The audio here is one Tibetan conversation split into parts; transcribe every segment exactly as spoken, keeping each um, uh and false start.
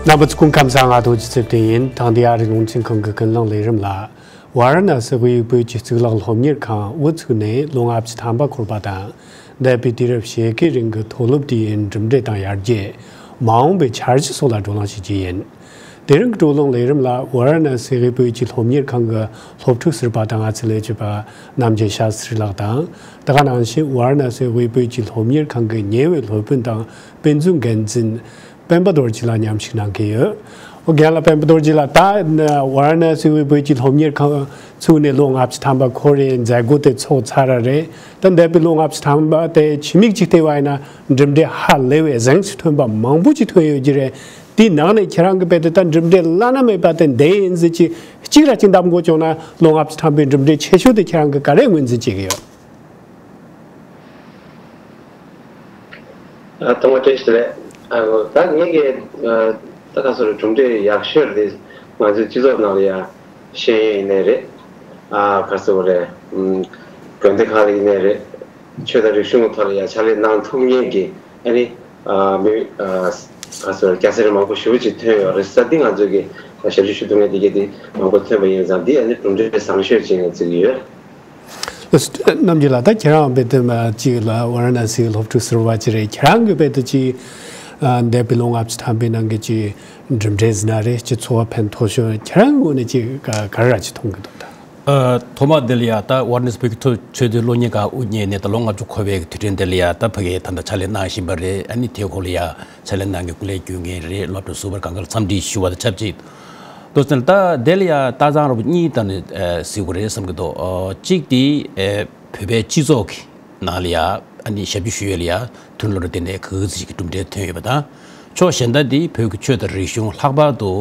རྣམ་པ་ཚོ་སྐུ་ཁམས་བཟང་། ང་རྡོ་རྗེ་ཚེ་བརྟན་ཡིན། དེང་དུས་ཨ་རིའི་རླུང་འཕྲིན་ཁང་གི་ཀུན་གླེང་ལས་རིམ་ལ། ཝཱ་ར་ཎ་སི་དབུས་བོད་ཀྱི་གཙུག་ལག་སློབ་གཉེར་ཁང་དབུ་ཚུགས་ནས་ལོ་ལྔ་བཅུ་ཐམ་པ་འཁོར་བ་དང་། འདས་པའི་དུས་རབས་ཕྱེད་ཀའི་རིང་གི་མཐོ་སློབ་དུས་ཡུན་གྲུབ་འབྲས་དང་ཡར་རྒྱས། མ་འོངས་པའི་འཆར་གཞི་སོགས་ལ་བགྲོ་གླེང་བྱེད་རྒྱུ་ཡིན། དེ་རིང་གི་བགྲོ་གླེང་ལས་རིམ་ལ་ཝཱ་ར་ཎ་སི་དབུས་བོད་ཀྱི་སློབ་གཉེར་ཁང་གི་སློབ་ཕྲུག་ཟུར་པ་དང་ཨ་ཙི་ལས་བྱེད་པ་རྣམ་རྒྱལ་ཤཱ་སི་རི་ལགས་དང་། དེ་ག་ནང་བཞིན་ཝཱ་ར་ཎ་སི་དབུས་བོད་ཀྱི་སློབ་གཉེར་ཁང་གི་ཉེ་བའི་སློབ་དཔོན་དང་དཔེ་མཛོད་འགན་འཛིན་སྤེན་པ་རྡོ་རྗེ་ལགས་མཉམ་ཞུགས་གནང་གི་ཡོད། ཨོ་རྒན་ལགས། སྤེན་པ་རྡོ་རྗེ་ལགས། ད་ཝཱ་ར་ཎ་སི་དབུས་བོད་ཀྱི་སློབ་གཉེར་ཁང་ཚུགས་ནས་ལོ་ལྔ་བཅུ་ཐམ་པ་འཁོར་རེད། མཛད་སྒོ་དེ་ཚོགས་ཚར་ར་རེད། ད་འདས་པའི་ལོ་ལྔ་བཅུ་ཐམ་པ་དེ་ཕྱི་མིག་ཅིག་བལྟས་པ་ཡིན་ན་གྲུབ་འབྲས་ཧ་ལས་པའི་གཟེངས་སུ་ཐོན་པ་མང་པོ་ཅིག་ཐོན་ཡོད་ཀྱི་རེད། དེའི་ནང་ནས་ཁྱེད་རང་གི་དཔེ་དེ་ད་གྲུབ་འབྲས་བླ་ན་མེད་པ་དེ་འདི་ཡིན་ཟེར་གྱི་གཅིག་ར་གཅིག་འདེམས་དགོས་བྱུང་ན་ལོ་ལྔ་བཅུ་ཐམ་པའི་གྲུབ་འབྲས་ཆེ་ཤོས་དེ་ཁྱེད་རང་གི་ག་རེ་ངོས་འཛིན་བྱེད་ཀྱི་ཡོད། ཨ། ཐོག་མར་བཀྲ་ཤིས་བདེ་ལེགས། ཨ། ད་ངེད་ཀྱི་ཨ་ད་ག་ཟེར་གྲུབ་འབྲས་ཡག་ཤོས་དེ་ང་ཚོའི་སྤྱི་ཚོགས་ནང་ལ་ཡ་ཤེས་ཡོན་ཡིན་ནའི་རེད། ཨ། ག་ཟེར་དགོས་རེད། ཨམ། དགོན་སྡེ་ཁག་ལ་ཡིན་ནའི་རེད། ཆོས་དང་རིག་གཞུང་ཐོག་ལ་ཡ་ཕྱག་ལས་གནང་ཐུབ་མཁན་གྱི་ཨ་ནི་ཨ་མི་ཨ་ག་ཟེར་སྐྱ་སེར་མང་པོ་ཞེ་པོ་ཅིག་ཐོན་ཡོད་རེད་ཟེར། འདི་ང་ཚོས་ཀྱི་ཞབས་ཕྱི་ཞུ་ཐུབ་མཁན་དེ་གས་དེ་མང་པོ་ཐོན་པ་ཡིན་ཙང་འདི་ཨ་ནི་གྲུབ་འབྲས་བཟང་ཤོས་ཅིག་ཡིན་ན་བརྩི་གི་ཡོད། རྣམ་རྒྱལ་ལགས། ད་ཁྱེད་རང་དཔེ་དེ་མ་གཅིག་ལ་ཝཱ་ར་ཎ་སིའི་སློབ་ཕྲུག་ཟུར་པ་ཅིག་རེད། ཁྱེད་རང་གི་དཔེ་དེ་ཅིག་ཨ་འདས་པའི་ལོ་ལྔ་བཅུ་ཐམ་པའི་ནང་གི་ཅིག་གྲུབ་འབྲས་ཟེར་ན་རེད། ཅིག་ཚོར་བ་ཕན་ཐོགས་ཤོས་ཁྱེད་རང་གི་ངོས་ནས་ཅིག་ག་ག་རེ་ཅིག་མཐོང་གི་འདུག་ད། ཨ། ཐོག་མ་དེ་ལ་ཡ་ད་ཝཱ་ར་ཎ་སི་བོད་ཀྱི་མཐོ་ཆོས་དོན་སློབ་གཉེར་ཁང་དབུ་བརྙེས་ནས་ད་ལོ་ལྔ་བཅུ་འཁོར་བའི་དུས་དྲན་དེ་ལ་ཡ་ད་ཕ་གིར་ད་ལྟ་ཕྱག་ལས་གནང་བཞིན་པ་རེད། ཨ་ནི་དེའི་འཁོར་ལ་ཡ་ཕྱག་ལས་གནང་མཁན་སྐུ་ལས་བསྐྱོན་མཁན་རེད། སློབ་གྲྭ་ཟུར་པ་སྒང་ག་ལ་འཚམས་འདྲི་ཞུ་བ་དང་ཆབས་ཅིག་ཏུ་ཟེར་ན། ད་དེ་ལ་ཡ་ལྟ་སྟངས་རོབ་གཉིས་ད་ནི་ཨ་གཟིགས་དགོས་རེད་བསམ་གྱི་འདུག། ཨ། གཅིག་དེ་ཨ་བོད་པའི་སྤྱི་ཚོགས་ཀྱི་ནང་ལ་ཡ་ཨ་ནི་ཞབས་ཕྱི་ཞུ་ཡས་ལ་ཡ་མཐོ་རིམ་སློབ་གྲྭ་དེ་ནས་ག་ཚོད་ཅིག་གི་གྲུབ་འབྲས་ཐོན་ཡོད་པ་དང་། ཕྱོགས་གཞན་དག་དེ་བོད་ཀྱི་ཆོས་དང་རིག་གཞུང་ལྷག་པར་དུ་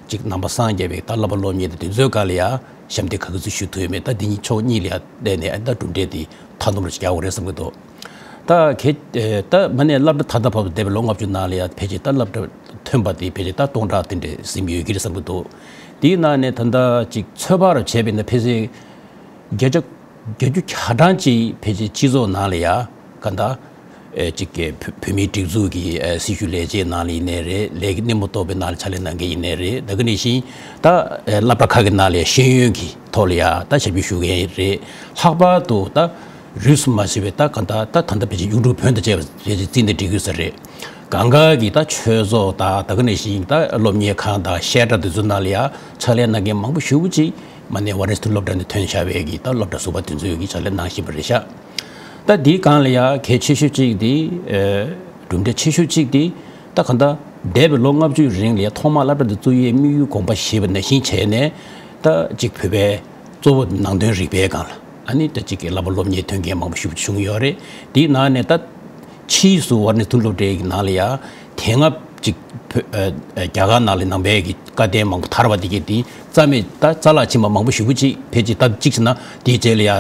ཅིག་ནང་པ་སངས་རྒྱས་པའི་ད་བསླབ་པ་སློབ་གཉེར་དེ་དེ་ཚོའི་སྒང་ལ་ཡ་ཞབས་འདེགས་ག་ཚོད་ཞུ་ཐུབ་ཡོད་མེད། ད་འདི་གཉིས་ཕྱོགས་གཉིས་ལ་ཡ་བལྟས་ནས་ཨ་ནི་ད་གྲུབ་འབྲས་དེ་མཐའ་སྡོམ་རེ་ཞིག་རྒྱག་དགོས་རེད་བསམ་གྱི་འདུག། ད་གལ་ད་མ་ནས་སློབ་གྲྭ་ད་ལྟ་བར་དུ་འདས་པའི་ལོ་ལྔ་བཅུ་ནང་ལ་ཡ་ཕལ་ཆེར་ད་སློབ་གྲྭ་ཐོན་པ་དེ་ཕལ་ཆེར་ད་སྟོང་ཕྲག་དེ་འདྲས་ཟིན་ཡོད་ཀྱི་རེད་བསམ་གྱི་འདུག། དེའི་ནང་ནས་ད་ལྟ་ཅིག་ཚོད་དཔག་རུ་བྱས་པ་ཡིན་ན་ཕལ་ཆེར་བརྒྱ་ཆ་བརྒྱད་ཅུ་གྱ་གྲངས་ཅིག་ཕལ་ཆེར་སྤྱི་ཚོགས་ནང་ལ་ཡ་ག་འདྲ་ཨེ་ཅིག་གི་བོད་བོད་མིའི་སྒྲིག་འཛུགས་ཀྱི་ཨེ་སྲི་ཞུ་ལས་བྱེད་ནང་ལ་ཡིན་ནའི་རེད། ལས་ཀྱི་སྣེ་མོ་གཏོགས་པའི་ནང་ལ་ཕྱག་ལས་གནང་མཁན་ཡིན་ནའི་རེད། ད་ག་ནང་བཞིན་ད་ཨེ་སློབ་གྲྭ་ཁག་གི་ནང་ལ་ཡ་ཤེས་ཡོན་གྱི་ཐོག་ལ་ཡ་ད་ཞབས་ཞུ་ཞུ་མཁན་རེད། ལྷག་པར་དུ་ད་རིས་སུ་མ་ཆད་པའི་ད་ག་འདྲ་ད་ད་ལྟ་ཕལ་ཆེར་གཡུང་དྲུང་བོན་དང་བཅས་པ་ཕལ་ཆེར་རྩིས་ནས་འགྲིག་གི་ས་རེད། གང་ག་གི་ད་ཆོས་ཚོགས་དང་ད་ག་ནང་བཞིན་ད་སློབ་གཉེར་ཁང་དང་བཤད་གྲྭ་དེ་ཚོ་ནང་ལ་ཡ་ཕྱག་ལས་གནང་མཁན་མང་པོ་ཞེ་པོ་ཅིག་མ་ནས་ཝཱ་ར་ཎ་སི་སློབ་གྲྭ་ནས་ཐོན་བཞག་པའི་གི་ད་སློབ་གྲྭ་ཟུར་པ་དེ་ཚོ་གི་ཕྱག་ལས་གནང་བཞིན་པ་རེད་ཤག། ད་འདིའི་སྒང་ལ་ཡ་གལ་ཆེ་ཤོས་གཅིག་དེ་ཨེ་གྲུབ་འབྲས་ཆེ་ཤོས་གཅིག་དེ་ད་ག་འདྲ་འདས་པའི་ལོ་ལྔ་བཅུའི་རིང་ལ་ཡ་ཐོག་མར་སློབ་གྲྭ་དེ་བཙུགས་ཡས་དམིགས་ཡུལ་དགོངས་པ་བཞེས་པ་ནང་བཞིན་བྱས་ནས་ད་གཅིག་བོད་པའི་གཙོ་བོ་ནང་དོན་རིག་པའི་སྒང་ལ་ཨ་ནི་ད་གཅིག་གི་བསླབ་པ་སློབ་གཉེར་ཐོན་མཁན་མང་པོ་ཞེ་པོ་བྱུང་ཡོད་རེད། དེའི་ནང་ནས་ད་ཕྱིས་སུ་ཝཱ་ར་ཎ་སི་མཐོ་རིམ་སློབ་གྲྭའི་ནང་ལ་ཡ་དེ་སྔ་ཅིག་བོད་ཨ་ཨ་རྒྱ་གར་ནང་ལ་ནང་པའི་གི་བཀའ་བསྟན་མང་པོ་དར་བ་དེ་གས་དེ་རྩ་མེད་ད་རྩ་བརླག་ཕྱིན་པ་མང་པོ་ཞེ་པོ་ཅིག་ཕལ་ཆེར་ད་གཅིག་བྱས་ན་དེའི་རྗེས་ལ་ཡ་ཨ་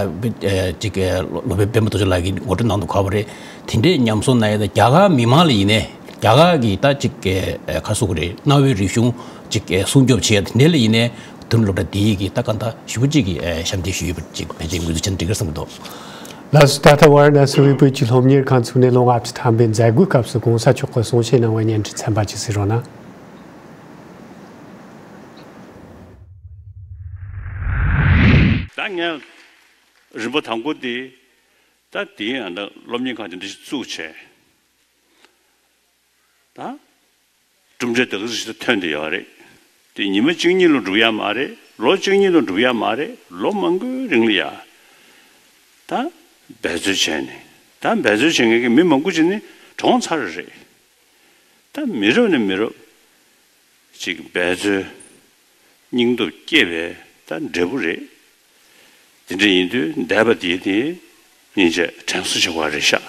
ཅིག་ཨ་སློབ་དཔོན་སྤེན་པ་རྡོ་རྗེ་ལགས་ཀྱིས་ངོ་སྤྲོད་གནང་འདུག་ག་བ་རེད། དེ་འདྲའི་ཉམས་གསོ་གནང་ཡས་ད་རྒྱ་གར་མི་མང་ལ་ཡིན་ནའི་རྒྱ་གར་གི་ད་ཅིག་ག་རེ་ཟེར་དགོས་རེད། གནའ་བོའི་རིག་གཞུང་ཅིག་སྲུང་སྐྱོབ་བྱེད་ཡ་དེ་འདྲ་ལ་ཡིན་ནའི་མཐོ་རིམ་སློབ་གྲྭ་འདི་ཡི་གི་ད་ག་འདྲ་ཞེ་པོ་ཅིག་གི་ཞབས་འདེགས་ཞུས་ཡོད་པ་ཅིག་ཕལ་ཆེར་ངོས་འཛིན་བྱས་ན་འགྲིག་གི་རེད་བསམ་གྱི་འདུག། ལགས་སོ། ད་ལྟ་ཝཱ་ར་ཎ་སི་དབུས་བོད་ཀྱི་སློབ་གཉེར་ཁང་ཚུགས་ནས་ལོ་ལྔ་བཅུ་ཐམ་པའི་མཛད་སྒོའི་སྐབས་སུ་གོང་ས་མཆོག་གིས་གསུང་བཤད་གནང་བའི་བརྙན་འཕྲིན་ཚན་པ་ཅིག་གཟིགས་རོགས་གནང་། ད་ངས་རིམ་པ་དང་པོ་འདི་ད་དེའི་ཨ་ད་སློབ་གཉེར་ཁང་དེ་འདྲ་ཞིག་བཙུགས་བྱས། ད་གྲུབ་འབྲས་དེ་ག་ཚོད་ཞིག་ཐོན་བསྡད་ཡོད་རེད། དེ་ཉི་མ་གཅིག་གཉིས་ལ་འགྲུབ་ཡ་མ་རེད། ལོ་གཅིག་གཉིས་ལ་འགྲུབ་ཡ་མ་རེད། ལོ་མང་པོའི་རིང་ལ་ཡ་ད་འབད་རྩོལ་བྱས་ནས་ད་འབད་རྩོལ་བྱེད་མཁན་གྱི་མི་མང་པོ་ཅིག་ནི་གྲོངས་ཚར་རེད། ད་མི་རབས་ནས་མི་རབས་ཅིག་འབད་རྩོལ་སྙིང་སྟོབས་བསྐྱེད་པའི་ད་འབྲས་བུ་རེད། དེ་འདྲ་ཡིན་དུས་འདས་པ་དེའི་དེ་སྙིང་རྗེ་དྲན་གསོ་བྱེད་དགོས་རེད་ཤག།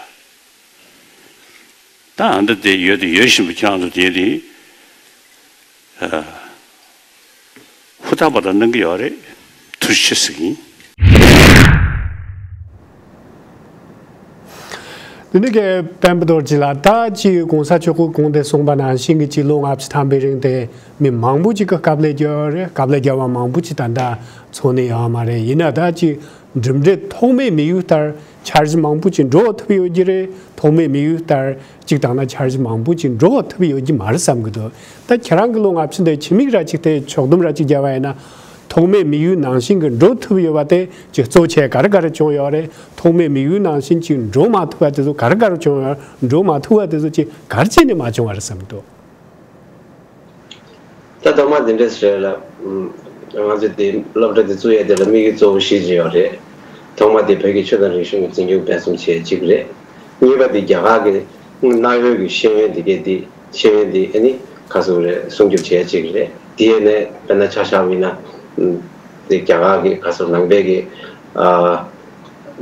ད་ཨ་འདྲ་དེ་ཡོད་དེ་ཡོད་བཞིན་པ་ཁྱེད་རང་ཚོ་དེའི་དེ་ཧུར་ཐག་པ་དང་གནང་གི་ཡོད་རེད། ཐུགས་རྗེ་ཆེ་ཟེར་གྱི་ཡིན། འདི་ནི་གའི་སྤེན་པ་རྡོ་རྗེ་ལགས། ད་ཅི་གོང་ས་མཆོག་གིས་གོང་དུ་གསུངས་པ་ནང་བཞིན་གྱི་ཅི་ལོ་ལྔ་བཅུ་ཐམ་པའི་རིང་དེ་མི་མང་པོ་ཅིག་གིས་དཀའ་ལས་བརྒྱབ་རེད། དཀའ་ལས་བརྒྱབ་པ་མང་པོ་ཅིག་ད་ལྟ་འཚོ་གནས་ཡོད་མ་རེད། ཡིན་ན་ད་ཅི་གྲུབ་འབྲས་ཐོགས་མེད་དམིགས་ཡུལ་ལྟར་ འཆར་གཞི་མང་པོ་ཅིག་འགྲོ་ཐུབ་ཡོད་ཀྱི་རེད། ཐོག་མའི་དམིགས་ཡུལ་ལྟར་གཅིག་བཏང་ན་འཆར་གཞི་མང་པོ་ཅིག་འགྲོ་ཐུབ་ཡོད་ཀྱི་མ་རེད་བསམ་གྱི་འདུག་ད་ཁྱེད་རང་གི་ལོ་ལྔ་བཅུ་འདི་ཕྱི་མིག་ར་ཅིག་དེ་ཕྱོགས་བསྡོམས་ར་ཅིག་བརྒྱབ་པ་ཡིན་ན། ཐོག་མའི་དམིགས་ཡུལ་ནང་བཞིན་གྱི་འགྲོ་ཐུབ་ཡོད་པ་དེ་ཅིག་གཙོ་ཆེ་ག་རེ་ག་རེ་བྱུང་ཡོད་རེད། ཐོག་མའི་དམིགས་ཡུལ་ནང་བཞིན་ཅིག་འགྲོ་མ་ཐུབ་པ་དེ་ཚོ་ག་རེ་ག་རེ་བྱུང་ཡོད། འགྲོ་མ་ཐུབ་པ་དེ་ཚོ་ཅིག་ག་རེ་བྱས་ནས་མ་བྱུང་བ་རེད་བསམ་གྱི་འདུག་ད་ཐོག་མ་འདི་འདྲས་རེད་ལ། ང་ཚོས་དེ་སློབ་གྲྭ་དེ་བཙུགས་ཡས་དེ་ལ་དམིགས་ཡུལ་གཙོ་བོ་བཞི་ཅིག་ཡོད་རེད། ཐོག་མ་དེ་བོད་ཀྱི་ཆོས་དང་རིག་གཞུང་གི་འཛིན་སྐྱོང་སྤེལ་གསུམ་བྱེད་ཅིག་རེད། གཉིས་པ་དེ་རྒྱ་གར་གྱི་གནའ་བོའི་གི་ཤེས་ཡོན་དེ་གས་དེ་ཤེས་ཡོན་དེ་ཨ་ནི་ག་ཟེར་རེད། སྲུང་སྐྱོབ་བྱེད་ཅིག་རེད། དེ་ནས་དཔེར་ན་ཆ་བཞག་པ་ཡིན་ན། དེ་རྒྱ་གར་གྱི་ག་ཟེར་ནང་པའི་གི་ཨ།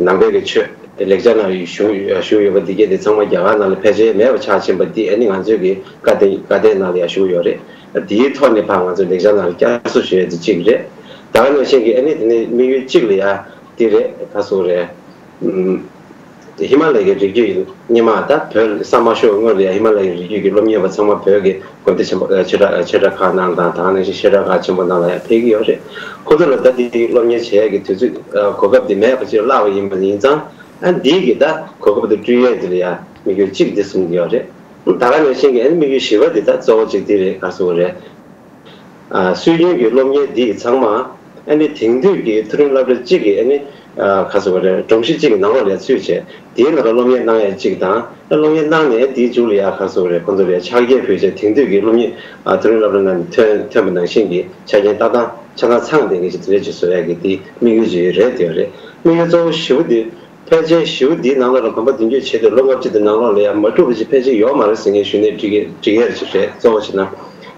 ནང་པའི་གི་ཆོས་ལེགས་སྦྱར་ནང་བཞུགས་བཞུགས་ཡོད་པ་འདི་གས་དེ་ཚང་མ་རྒྱ་གར་ནང་ལ་ཕལ་ཆེར་མེད་པ་ཆགས་ཕྱིན་པ་འདི་ཨ་ནི་ང་ཚོའི་གི་བཀའ་བསྟན་བཀའ་བསྟན་ནང་ལ་ཡང་བཞུགས་ཡོད་རེད། འདིའི་ཐོག་ནས་ཕར་ང་ཚོ་ལེགས་སྦྱར་ནང་ལ་བསྐྱར་གསོ་ཞུ་ཡས་དེ་གཅིག་རེད། ད་ག་ནང་བཞིན་གི་ཨ་ནི་དེ་ནས་དམིགས་ཡུལ་གཅིག་ལ་ཡང་འདི་རེད། ག་ཟེར་རེད། ཧི་མ་ལ་ཡའི་རི་རྒྱུད་ཀྱི་སྔོན་མ་ད་བོད་ས་མ་ཤོར་སྔོན་ལ་ཡང་ཧི་མ་ལ་ཡའི་རི་རྒྱུད་ཀྱི་སློབ་གཉེར་བ་ཚང་མ་བོད་ཀྱི་དགོན་སྡེ་ཆེན་པོ་ཆོས་གྲྭ་ཆོས་གྲྭ་ཁག་ནང་དང་ད་ག་ནང་བཞིན་བཤད་གྲྭ་ཁག་ཆེན་པོ་ནང་ལ་ཡང་ཕེབས་ཀྱི་ཡོད་རེད། ཁོ་ཚོ་ལ་ད་དེ་སློབ་གཉེར་བྱེད་ཡས་ཀྱི་དུས་ཚོད་གོ་སྐབས་དེ་མེད་པ་ཅིག་བརླག་པ་ཡིན་པ་ཡིན་ཙང་། ཨ་འདིའི་གི་ད་གོ་སྐབས་དེ་བསྐྲུན་ཡས་དེ་ལ་ཡང་དམིགས་ཡུལ་གཅིག་དེ་གསུངས་ཀྱི་ཡོད་རེད། ད་ག་ནང་བཞིན་གྱི་ཨ་ནི་དམིགས་ཡུལ་བཞི་པ་དེ་ད་གཙོ་བོ་གཅིག་དེ་རེད། ག་ཟེར་དགོས་རེད། སྲོལ་རྒྱུན་གྱི་སློབ་གཉེར་འདི་ཚང་མ་ཨ་ནི་དེང་དུས་ཀྱི་མཐོ་རིམ་སློབ་གྲྭ་གཅིག་གི་ཨ་ནི་ག་ཟེར་དགོས་རེད། སྒྲོམ་གཞི་གཅིག་གི་ནང་ལོགས་ལ་ཚུད་བྱས་དེའི་ནང་ལ་སློབ་གཉེར་གནང་ཡས་གཅིག་དང་། སློབ་གཉེར་གནང་ནས་དེའི་མཇུག་ལ་ཡང་ག་ཟེར་དགོས་རེད། ཁོང་ཚོ་ལ་ཡང་ཕྱག་འཁྱེར་ཕུལ་བྱས་དེང་དུས་ཀྱི་སློབ་གཉེར་མཐོ་རིམ་སློབ་གྲྭ་ནང་ཐོན་ཐོན་པ་ནང་བཞིན་གྱི་ཆ་རྐྱེན་ཏག་ཏག་ཆ་ཚང་ཚང་བསྡད་མཁན་ཞིག་དེ་འདྲ་ཅིག་བཟོ་ཡས་ཀྱི་དེ་དམིགས་ཡུལ་ཅིག་རེད། དེ་རེད། དམིགས་ཡུལ་གཙོ་བོ་བཞི་པོ་དེ། ཕལ་ཆེར་ཞེ་པོ་འདིའི་ནང་ལོགས་ལ་གོམ་པ་མདུན་སྐྱོད་བྱེད་དུས་ལོ་ལྔ་བཅུ་དེ་ནང་ལོགས་ལ་ཡང་མ་འགྲུབ་པ་ཞིག་ཕལ་ཆེར་ཡོད་མ་རེད་ཟེར་མཁན་ཞུས་ནས་འགྲིག་གི་འགྲིག་ཡས་ཅིག་རེད། གཙོ་བོ་བྱས་ན་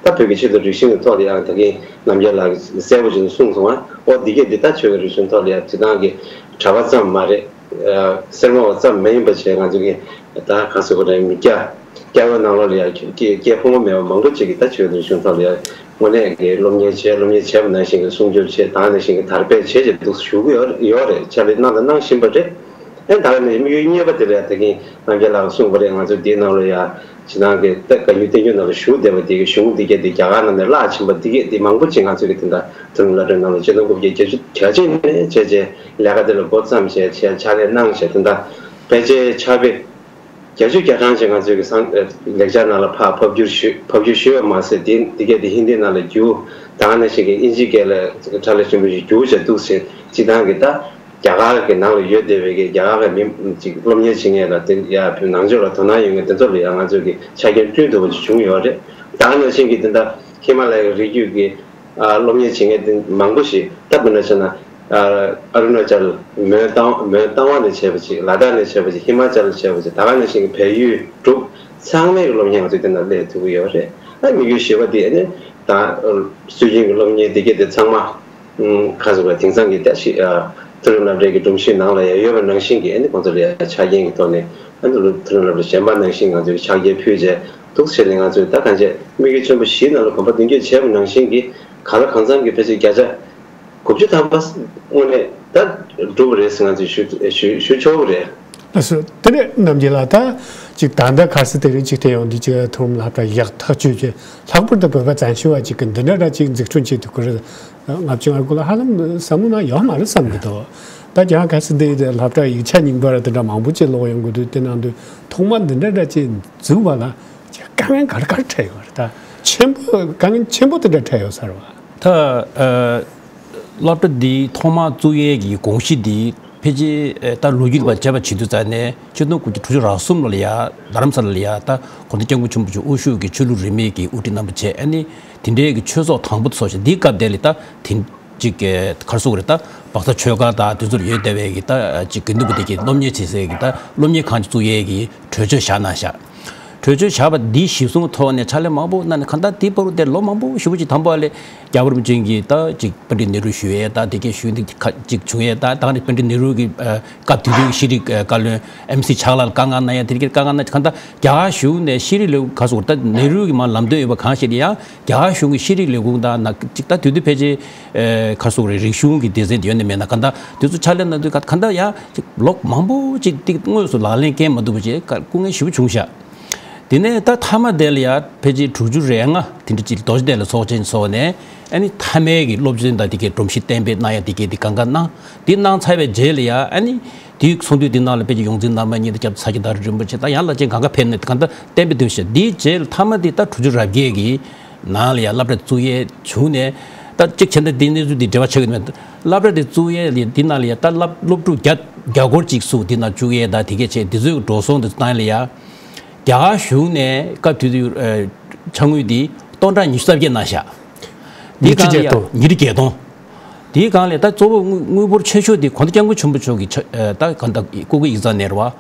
ད་བོད་ཀྱི་ཆོས་དང་རིག་གཞུང་གི་ཐོག་ལ་ཡང་ད་གིན་རྣམ་རྒྱལ་ལགས་ཀྱིས་གསལ་པོ་བྱས་ནས་གསུངས་སོང་ང་། ཨོ་འདི་གས་འདི་ད་ཆོས་དང་རིག་གཞུང་ཐོག་ལ་ཡང་སྤྱིར་བཏང་གི་གྲྭ་པ་ཙམ་མ་རེད། སེར་མོ་བ་ཙམ་མ་ཡིན་པ་བྱས་ང་ཚོ་གི་ད་ག་ཟེར་དགོས་རེད། མི་སྐྱ་སྐྱ་བོའི་ནང་ལོགས་ལ་ཡང་སྐྱེས་སྐྱེས་ཕོ་མོ་མེད་པ་མང་པོ་ཅིག་གིས་ད་ཆོས་དང་རིག་གཞུང་ཐོག་ལ་ཡང་དངོས་གནས་ཀྱི་སློབ་གཉེར་བྱས་སློབ་གཉེར་བྱས་པ་ནང་བཞིན་གྱི་སྲུང་སྐྱོབ་བྱས་ད་ག་ནང་བཞིན་གྱི་དར་སྤེལ་བྱས་བྱས་འདུག་ཞུ་གི་ཡོད་ཡོད་རེད། ཕྱག་ལས་གནང་དང་གནང་བཞིན་པ་རེད། ཨེ་ད་ག་ནས་དམིགས་ཡུལ་གཉིས་པ་དེ་ལ་ད་གིན་རྣམ་རྒྱལ་ལགས་གསུངས་པ་རེད། ང་ཚོ་འདིའི་ནང་ལ་ཡང་ཕྱི་ནང་གི་ད་བཀའ་བརྒྱུད་བསྟན་བཅོས་ནང་ལ་བཞུགས་བསྡད་པ་འདི་གི་གཞུང་འདི་གས་འདི་རྒྱ་གར་ནང་ནས་བརླག་ཕྱིན་པ་འདི་གས་འདི་མང་པོ་ཅིག་ང་ཚོ་གི་དེ་འདྲ་མཐོ་རིམ་སློབ་གྲྭའི་ནང་ལ་སྤྱི་ལོ་དགུ་བརྒྱ་བརྒྱད་ཅུ་གྱ་གཅིག་ནས་བྱས་བྱས་ལས་ཀ་དེ་ལ་འགོ་བརྩམས་བྱས་བྱས་ཕྱག་ལས་གནང་བྱས་དེ་འདྲ་ཕལ་ཆེར་ཕྱག་དཔེ་བརྒྱད་ཅུ་གྱ་གྲངས་ཅིག་ང་ཚོའི་གི་སང་ལེགས་སྦྱར་ནང་ལ་ཕར་ཕབ་བསྒྱུར་ཞུས་ཕབ་བསྒྱུར་ཞུས་པ་མ་ཟད་དེ་འདི་གས་དེ་ཧིན་དི་ནང་ལ་བསྒྱུར། ད་ག་ནང་བཞིན་གྱི་དབྱིན་ཇི་སྐད་ལ་ཕྲ་ལས་ཆེན་པོ་ཞིག་བསྒྱུར་བྱས་འདུག་ཟེར། སྤྱིར་བཏང་གི་ད་རྒྱ་གར་གྱི་ནང་ལ་ཡོད་བསྡད་པའི་གི་རྒྱ་གར་གྱི་མི་ཅིག་སློབ་གཉེར་བྱེད་མཁན་ལ་དེ་ཡ་ནང་ཆོས་ལ་དོ་སྣང་ཡོད་མཁན་དེ་ཚོ་ལ་ཡང་ང་ཚོས་གི་ཆ་རྐྱེན་བསྐྲུན་ཐུབ་པ་ཅིག་བྱུང་ཡོད་རེད། ད་ག་ནང་བཞིན་གྱི་དེ་འདྲ་ཧི་མ་ལ་ཡའི་རི་རྒྱུད་ཀྱི་ཨ་སློབ་གཉེར་བྱེད་མཁན་དེ་མང་པོ་ཞིག་ད་དཔེར་ན་བྱས་ན་ཨ་ཨ་རུ་ན་ཅལ་མོན་རྟ་མོན་རྟ་དབང་ནས་བྱས་པ་ཅིག་ལ་དྭགས་ནས་བྱས་པ་ཅིག་ཧི་མ་ཅལ་ནས་བྱས་པ་ཅིག་ད་ག་ནང་བཞིན་གྱི་བལ་ཡུལ་འབྲུག་ཚང་མའི་གི་སློབ་གཉེར་ང་ཚོས་དེ་ནང་སླེབས་ཐུབ་ཀྱི་ཡོད་རེད། ཨ་དམིགས་ཡུལ་བཞི་པ་དེ་ནི་ད་སྲོལ་རྒྱུན་གྱི་སློབ་གཉེར་དེ་གས་དེ་ཚང་མ། ཁ་ཟུར་བ་དེང་སང་གི་ད་ཤི་ཨ་མཐོ་རིམ་སློབ་གྲྭའི་གི་སྒྲོམ་གཞིའི་ནང་ལ་ཡང་ཡོད་པ་ནང་བཞིན་གྱི་ཨ་ནི་ཁོང་ཚོ་ལ་ཡང་ཆ་རྐྱེན་གྱི་ཐོག་ནས་ཨ་ནི་མཐོ་རིམ་སློབ་གྲྭ་གཞན་པ་ནང་བཞིན་ང་ཚོས་ཕྱག་འཁྱེར་ཕུལ་བྱས་འདུག་ཟེར་ནས་ང་ཚོས་ད་གང་བྱས་དམིགས་ཡུལ་ཆེན་པོ་བཞིའི་ནང་ལ་གོམ་པ་མདུན་སྐྱོད་བྱས་པ་ནང་བཞིན་གྱི་ག་ལ་གང་འཚམ་གྱི་ཕལ་ཆེར་བརྒྱ་ཆ་དགུ་བཅུ་ཐམ་པ་དངོས་གནས་ད་འགྲུབ་པ་རེད་ཟེར་ང་ཚོས་ཞུ་ཞུ་ཞུ་ཆོག་གི་རེད། ལགས་སོ། དེ་ནས་རྣམ་རྒྱལ་ལགས་ད་ཅིག་ད་ལྟ་ཁ་སང་དེ་རིང་ཅིག་ཐེ་ཡོང་འདི་ཅིག་མཐོ་རིམ་སློབ་གྲྭ་ཡག་ཐག་ཆོད་ཅིག་ལྷག་པར་དུ་བོད་པ་བཙན་བྱོལ་བ་ཅིག་གི་འདི་འདྲ་འདྲ་ཅིག་འཛུགས་སྐྲུན་བྱེད་ཐུབ་ཀྱི་རེད། ང་ཚོ་ང་ཀུ་ལ་ཧ་ལམ་བསམ་བློ་ནང་ཡོད་མ་རེད་བསམ་གི་འདུག་ད་ཀྱང་ཁ་སང་འདི་སློབ་གྲྭ་ཡིག་ཆ་རྙིང་པ་ར་དེ་འདྲ་མང་པོ་ཅིག་ཀློག་ཡོང་གི་འདུག་དེ་ནང་དུ་ཐོག་མ་འདི་འདྲ་འདྲ་ཅིག་འཛུགས་པ་ལ་ཅིག་དཀའ་ངལ་ག་རེ་ག་རེ་འཕྲད་ཡོད་རེད། ད་ཆེན་པོ་དཀའ་ངལ་ཆེན་པོ་དེ་འདྲ་འཕྲད་ཡོད་ས་རེད་བ། ད་ཨ་སློབ་གྲྭ་འདི་ཐོག་མར་བཙུགས་ཡས་ཀྱི་དགོངས་གཞི་འདི་ཕལ་ཆེར་ཨ་ད་ལོ་རྒྱུས་ལ་བྱས་པ་བྱེད་དུས་ཙང་ནས་ཆིག་སྟོང་དགུ་བརྒྱ་དྲུག་ཅུ་རེ་གསུམ་ལོ་ལ་ཡ་རྡ་རམ་ས་ལ་ལ་ཡ་ད་དགོངས་དོན་སྐྱབས་མགོན་ཆེན་པོ་མཆོག་དབུ་བཞུགས་ཀྱི་ཆོས་ལུགས་རིས་མེད་ཀྱི་དབུ་ཁྲིད་རྣམ་པ་བྱས་ཨ་ནི་དེ་འདྲའི་གི་ཆོས་ཚོགས་དང་པོ་དེ་ཚོགས་ཤིང་འདིའི་སྐབས་དེ་ལ་ད་དེ་ཅིག་གི་ག་རེ་ཟེར་དགོས་རེད། ད་སྦག་ས་ཆོས་སྒར་དང་དེ་ཚོར་ཡོད་བསྡད་པའི་གི་ད་ཅིག་དགེ་འདུན་པ་དེ་གི་སློབ་གཉེར་བྱེད་སའི་གི་ད་སློབ་གཉེར་ཁང་ཅིག་བཙུགས་ཡས་ཀྱི་གྲོས་ཆོད་བཞག་གནང་བཞག་གྲོས་ཆོད་བཞག་པ་འདི་གཞིར་བཟུང་ཐོག་ནས་ཕྱག་ལས་མང་པོ་གནང་ནས་གང་ལྟར་དེའི་བར་དུ་དེ་ལོ་མང་པོ་ཞེ་པོ་ཅིག་དང་པོ་ལས་རྒྱལ་བ་རིན་པོ་ཆེ་གིས་ད་ཅིག་པཎྜི་ཏ་ནེ་རུ་ཞུ་ཡས་ད་དེ་གས་ཞུ་ཡས་ད་ད་ནི་པཎྜི་ཏ་ནེ་རུ་གི་ཨ་སྐབས་དེ་དུས་ཀྱི་ཤེས་རིག་ཨ་བཀའ་བློན་ཨེམ་སི་ཕྱག་ལགས་ལ་བཀའ་མངགས་གནང་ཡས་དེ་གས་བཀའ་མངགས་གནང་གང་ལྟར་རྒྱ་གར་གཞུང་ནས་ཤེས་རིག་ལས་ཁུངས་ག་ཟེར་ད་ནེ་རུ་གི་མར་ལམ་སྟོན་ཡོད་པ་གང་ཞིག་ལ་ཡང་རྒྱ་གར་གཞུང་གི་ཤེས་རིག་ལས་ཁུངས་དང་ན་ཅིག་ད་དེ་དུས་ཕལ་ཆེར་ཨ་ག་ཟེར་རེད་རིག་གཞུང་གི་སྡེ་ཚན་དེ་ཡོད་ནི་མེད་ན་གང་ལྟར་དེ་ཚོ་ཕྱག་ལས་གནང་དུས་ག་གང་ལྟར་ཡང་ཅིག་ལོ་མང་པོ་ཅིག་ཏིག་དངོས་སུ་ལག་ལེན་འཁེལ་མ་ཐུབ་པ་ཅིག་སྐུ་ངལ་ཞེ་པོ་བྱུང་ཤག་དེ་ནས་ད་མཐའ་མ་དེ་ལ་ཡ་ཕལ་ཆེར་དྲུག་ཅུ་རེ་ལྔ་དེ་འདྲ་ཅིག་རྡོ་རྗེ་གདན་ལ་ཚོགས་ཆེན་སོགས་ནས་ཨ་ནི་མཐའ་མའི་གི་སློབ་ཚན་དང་དེ་གའི་སྒྲོམ་གཞི་གཏན་འབེབས་གནང་ཡ་དེ་གའི་དེ་གང་ག་གནང་། དེ་གནང་ཚར་བའི་རྗེས་ལ་ཡ་ཨ་ནི་དེའི་ཚོགས་འདུ་དེ་ནང་ལ་ཕལ་ཆེར་ཡོངས་འཛིན་རྣམ་པ་གཉིས་དང་སྐྱབས་ས་སྐྱ་བདག་ཁྲི་རིན་པོ་ཆེ་དང་ཡང་བླ་ཆེན་གང་ག་ཕེབས་ནས་གང་ལྟར་གཏན་འབེབས་འདོན་ཞེས་དེའི་རྗེས་ལ་མཐའ་མ་དེ་ད་དྲུག་ཅུ་རེ་བརྒྱད་ཀྱི་ནང་ལ་ཡ་སློབ་གྲྭ་བཙུགས་ཡས་བྱུང་ནས། ད་གཅིག་བྱས་ན་འདི་གནས་ཚུལ་འདི་འབྲེལ་བ་ཆགས་ཀྱི་མེད། སློབ་གྲྭ་འདི་བཙུགས་ཡས་ལ་འདི་ནང་ལ་ཡ་ད་སློབ་སློབ་ཕྲུག་བརྒྱ་བརྒྱ་སྐོར་ཅིག་བཙུགས་འདི་ནང་བཅུག་ཡས་ད་དེ་གས་བྱས་འདི་ཚོའི་འགྲོ་སོང་དེ་བཏང་ཡས་ལ་ཡ། རྒྱ་གར་གཞུང་ནས་སྐབས་དེ་དུས་ཨ་ཕྱག་དངུལ་འདི་སྟོང་ཕྲག་ཉི་ཤུ་རྩ་བརྒྱད་གནང་ཤག་འདི་ཉི་ཁྲི་སྒང་ལ་ཡ་བརྒྱད་སྟོང་། ཉི་ཁྲི་བརྒྱད་སྟོང་། དེའི་སྒང་ལ་ད་གཙོ་བོ་དངུལ་དངུལ་འབོར་ཆེ་ཤོས་དེ་གོང་ས་སྐྱབས་མགོན་ཆེན་པོ་མཆོག་གི་ཕྱག་ཨ་ད་གང་ལྟར་སྐུ་སྒེར་ཡིག་ཚང་ནས་རེད་བ།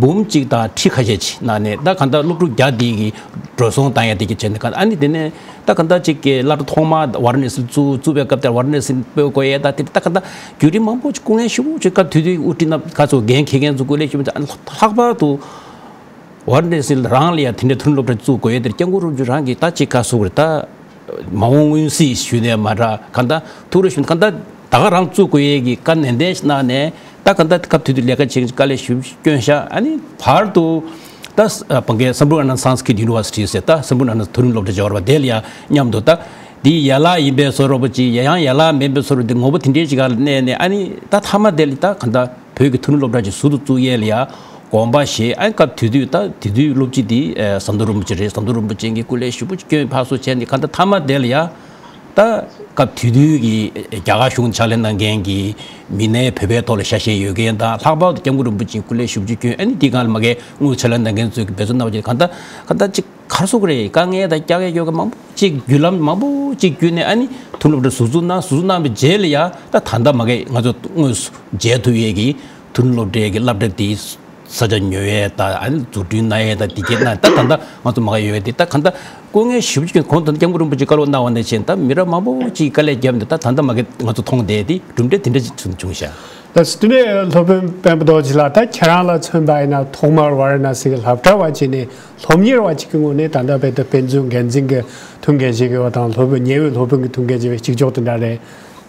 འབུམ་གཅིག་དང་ཁྲི་ཁ་ཤས་ཅིག་གནང་ནས་ད་གང་ལྟར་སློབ་ཕྲུག་བརྒྱ་དེ་གི་འགྲོ་སོང་བཏང་ཡ་དེ་གི་བྱས་ནས་གང་ཨ་ནི་དེ་ནས་ད་གང་ལྟར་ཅིག་གི་སློབ་གྲྭ་ཐོག་མ་ཝཱ་ར་ཎ་སི་བཙུགས་བཙུགས་པའི་སྐབས་དེར་ཝཱ་ར་ཎ་སི་སྤོ་དགོས་ཡས་ད་དེ་ད་གང་ལྟར་བརྒྱུད་རིམ་མང་པོ་ཅིག་སྐུ་ངལ་ཞེ་པོ་ཅིག་སྐབས་དེ་དུས་དབུ་ཁྲིད་རྣམ་ཁ་ཚོ་འགན་འཁྱེར་མཁན་ཚོ་སྐུ་ལས་ཞེ་པོ་ཅིག་ཨ་ནི་ལྷག་པར་དུ། ཝཱ་ར་ཎ་སི་རང་ལ་ཡང་དེ་འདྲའི་མཐོ་རིམ་སློབ་གྲྭ་བཙུགས་དགོས་ཡས་དེར་སྐྱབས་མགོན་རིན་པོ་ཆེ་རང་གིས་ད་ཅིག་ཁ་གསོ་དགོས་རེད་ད། མ་འོངས་མངོན་གསལ་ཞུས་ནས་མ་ར་གང་ལྟར་ཐུགས་རེ་ཞུ་ན་གང་ལྟར་ད་ག་རང་བཙུགས་དགོས་ཡས་ཀྱི་བཀའ་ནན་ཏན་ཞིག་གནང་ནས་ད་གང་ལྟར་སྐབས་དེ་དུས་ལས་ཀ་བྱེད་མཁན་དཀའ་ལས་ཞེ་པོ་བསྐྱོན་ཤག་ཨ་ནི་བར་དུ་ད་བང་གའི་Sambhavananda Sanskrit University ཟེར་ད་Sambhavananda མཐོ་རིམ་སློབ་གྲྭ་སྦྱོར་བ་དེ་ལ་ཡང་མཉམ་དུ་ད་འདི་ཡན་ལག་ཡིན་པའི་བཟོ་འདྲ་པོ་ཅིག་ཡང་ཡན་ལག་མིན་པའི་བཟོ་འདྲ་འདི་ངོ་བོ་དེ་འདྲའི་ཅིག་ག་ལ་གནས་ནས་ཨ་ནི་ད་མཐའ་མ་དེ་ལ་ད་གང་ལྟར། བོད་ཀྱི་མཐོ་རིམ་སློབ་གྲྭ་ཅིག་ཟུར་དུ་བཙུགས་ཡས་ལ་ཡ་དགོངས་པ་བཞེས། ཨ་ནི་སྐབས་དེ་དུས་ད་དེ་དུས་སློབ་སྤྱི་དེ་ཨ་ཟམ་གདོང་རིན་པོ་ཆེ་རེད། ཟམ་གདོང་རིན་པོ་ཆེ་གིས་སྐུ་ལས་ཞེ་པོ་ཅིག་བསྐྱོན་ཕར་ཚུར་བྱས་ནས་གང་ལྟར་མཐའ་མ་དེ་ལ་ཡ་ད་སྐབས་དེ་དུས་ཀྱི་རྒྱ་གར་གཞུང་ཕྱག་ལས་གནང་མཁན་གྱི་མི་སྣའི་བོད་པའི་ཐོག་ལ་ཤ་ཞེན་ཡོད་མཁན་དང་ལྷག་པར་དུ་སྐྱབས་མགོན་རིན་པོ་ཆེ་སྐུ་ལས་ཞེ་པོ་ཅིག་བསྐྱོན། ཨ་ནི་དེའི་སྒང་ལ་མ་གིའི་དངུལ་ཕྱག་ལས་གནང་མཁན་ཚོས་ཀྱི་འབད་བརྩོན་གནང་བ་བྱས་གང་ལྟར་གང་ལྟར་ཅིག་ག་རེ་ཟེར་དགོས་རེད། དཀའ་ངལ་དང་དཀའ་ངལ་ཡོད་མཁན་མང་པོ་ཅིག་བརྒྱུད་ལམ་མང་པོ་ཅིག་བརྒྱུད་ནས་ཨ་ནི་མཐོ་རིམ་སློབ་གྲྭ་ཟུར་འཛུགས་གནང་། ཟུར་འཛུགས་གནང་བའི་རྗེས་ལ་ཡ་ད་ད་ལྟ་མ་གི་ང་ཚོ་དངོས་སུ་མཇལ་ཐུབ་ཡས་ཀྱི་མཐོ་རིམ་སློབ་གྲྭའི་གི་སློབ་གྲྭ་དེའི་ས་ཆ་ཉོ་ཡས་དང་ཨ་ནི་འཛུགས་སྐྲུན་གནང་ཡས་དང་དེ་གས་གནང་། ད་ད་ལྟ་ང་ཚོ་མ་གི་ཡོད་ཡས་དེ་ད་གང་ལྟར་སྐུ་ངལ་ཞེ་པོ་ཅིག་གོང་དུ་སྐྱབས་མགོན་རིན་པོ་ཆེ་བཀའ་སློབ་གནང་བ་ནས་བྱས་ད་མི་རབས་མང་པོ་ཅིག་དཀའ་ལས་བརྒྱབ་ནས་ད་ད་ལྟ་མ་གི་ང་ཚོ་མཐོང་བསྡད་དེ་གྲུབ་འབྲས་དེ་འདྲ་ཅིག་བྱུང་བྱུང་ཤག་ད་དེ་ནས་སློབ་དཔོན་དཔོན་པོ་རྡོ་རྗེ་ལགས། ད་ཁྱེད་རང་ལ་མཚོན་པ་ཡིན་ན་ཐོག་མར་ཝཱ་ར་ཎ་སི་གི་སློབ་གྲྭ་བ་བྱས་ནས་སློབ་གཉེར་བ་གཅིག་གི་ངོས་ནས་ད་ལྟ་བོད་དུ་དཔེ་མཛོད་འགན་འཛིན་གྱི་ཐུགས་འགན་བཞེས་དགོས་པ་དང་སློབ་དཔོན་ཉེ་བའི་སློབ་དཔོན་གྱི་ཐུགས་འགན་བཞེས་པའི་གཅིག་ལྕོགས་དེ་འདྲ་རེད།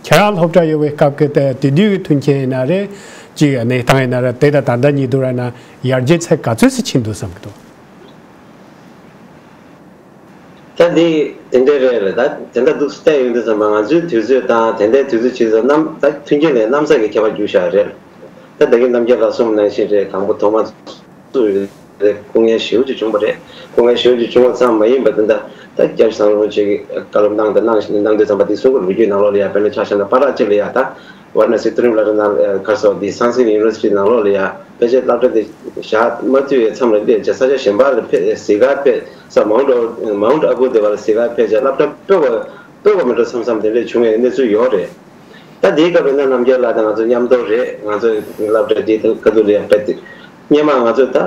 ཁྱེད་རང་སློབ་གྲྭ་ཡོད་པའི་སྐབས་ཀྱི་ད་དེ་དུས་ཀྱི་མཐུན་རྐྱེན་ཡིན་ན་རེད། གཅིག་གནས་སྟངས་ཡིན་ན་རེད། དེ་དང་ད་ལྟ་གཉིས་བསྡུར་བ་ན་ཡར་རྒྱས་ཚད་ག་ཚོད་ཙམ་ཕྱིན་འདུག་བསམ་གྱི་འདུག་ད་འདི་དེ་འདྲའི་རེད་རེད། ད་དེ་འདྲ་འདུག་བལྟས་ཡོང་དུས་ཙམ་པ་ང་ཚོའི་དུས་ཚོད་དང་དེ་འདྲའི་དུས་ཚོད་ཕྱིན་ཙང་གནམ་ད་མཐུན་རྐྱེན་ལས་གནམ་ས་གི་ཁྱད་པར་འགྱུར་བཞག་རེད། ད་ད་གིན་རྣམ་རྒྱལ་ལགས་གསུངས་ནང་བཞིན་རེད། དང་པོ་ཐོག་མ་བཙུགས་ཡོད་རེད། སྐུ་ངལ་ཞེ་པོ་ཅིག་བྱུང་བ་རེད། སྐུ་ངལ་ཞེ་པོ་ཅིག་བྱུང་བ་ཙམ་མ་ཡིན་པར་དེ་འདྲ་ད་སྐྱབས་བཟང་རིན་པོ་ཆེ་གིས་བཀའ་སློབ་གནང་དང་གནང་བཞིན་གནང་དུས་ཙམ་པ་འདི་གསུང་གི་ལོ་རྒྱུས་ནང་ལོགས་ལ་ཡ་དཔེར་ན་ཆ་བཞག་ན་བར་ཐག་ཅིག་ལ་ཡ་ད། ཝཱ་ར་ཎ་སི་མཐོ་རིམ་སློབ་གྲྭ་ནང་ཁ་སོགས་འདི་སན་སི་ཀྲིཊ་ཡུ་ནི་ཝར་སི་ཊི་ནང་ལོགས་ལ་ཡ་དཔེ་ཆ་སློབ་གྲྭ་འདི་བཞག་མ་ཐུབ་པའི་མཚམས་ལ་སླེབས་བྱས་ས་ཆ་གཞན་པ་ལ་ཕེབས་གཟིགས་སྐར་ཕེབས་ས་མའུན་ཊི་མའུན་ཊི་ཨ་བུ་དེ་བ་ལ་གཟིགས་སྐར་ཕེབས་བྱས་སློབ་གྲྭ་སྤོ་བ་སྤོ་བ་མི་འགྲོ་བསམ་བསམ་དེ་འདྲས་བྱུང་བའི་གནས་ཚུལ་ཡོད་རེད། ད་དེའི་སྐབས་ཡིན་ན་རྣམ་རྒྱལ་ལགས་དང་ང་ཚོ་མཉམ་དུ་རེད། ང་ཚོ་སློབ་གྲྭ་འདིའི་ཁ་ཐུག་ལ་ཡ་དཔེ་དེ་སྔོན་མ་ང་ཚོ་ད།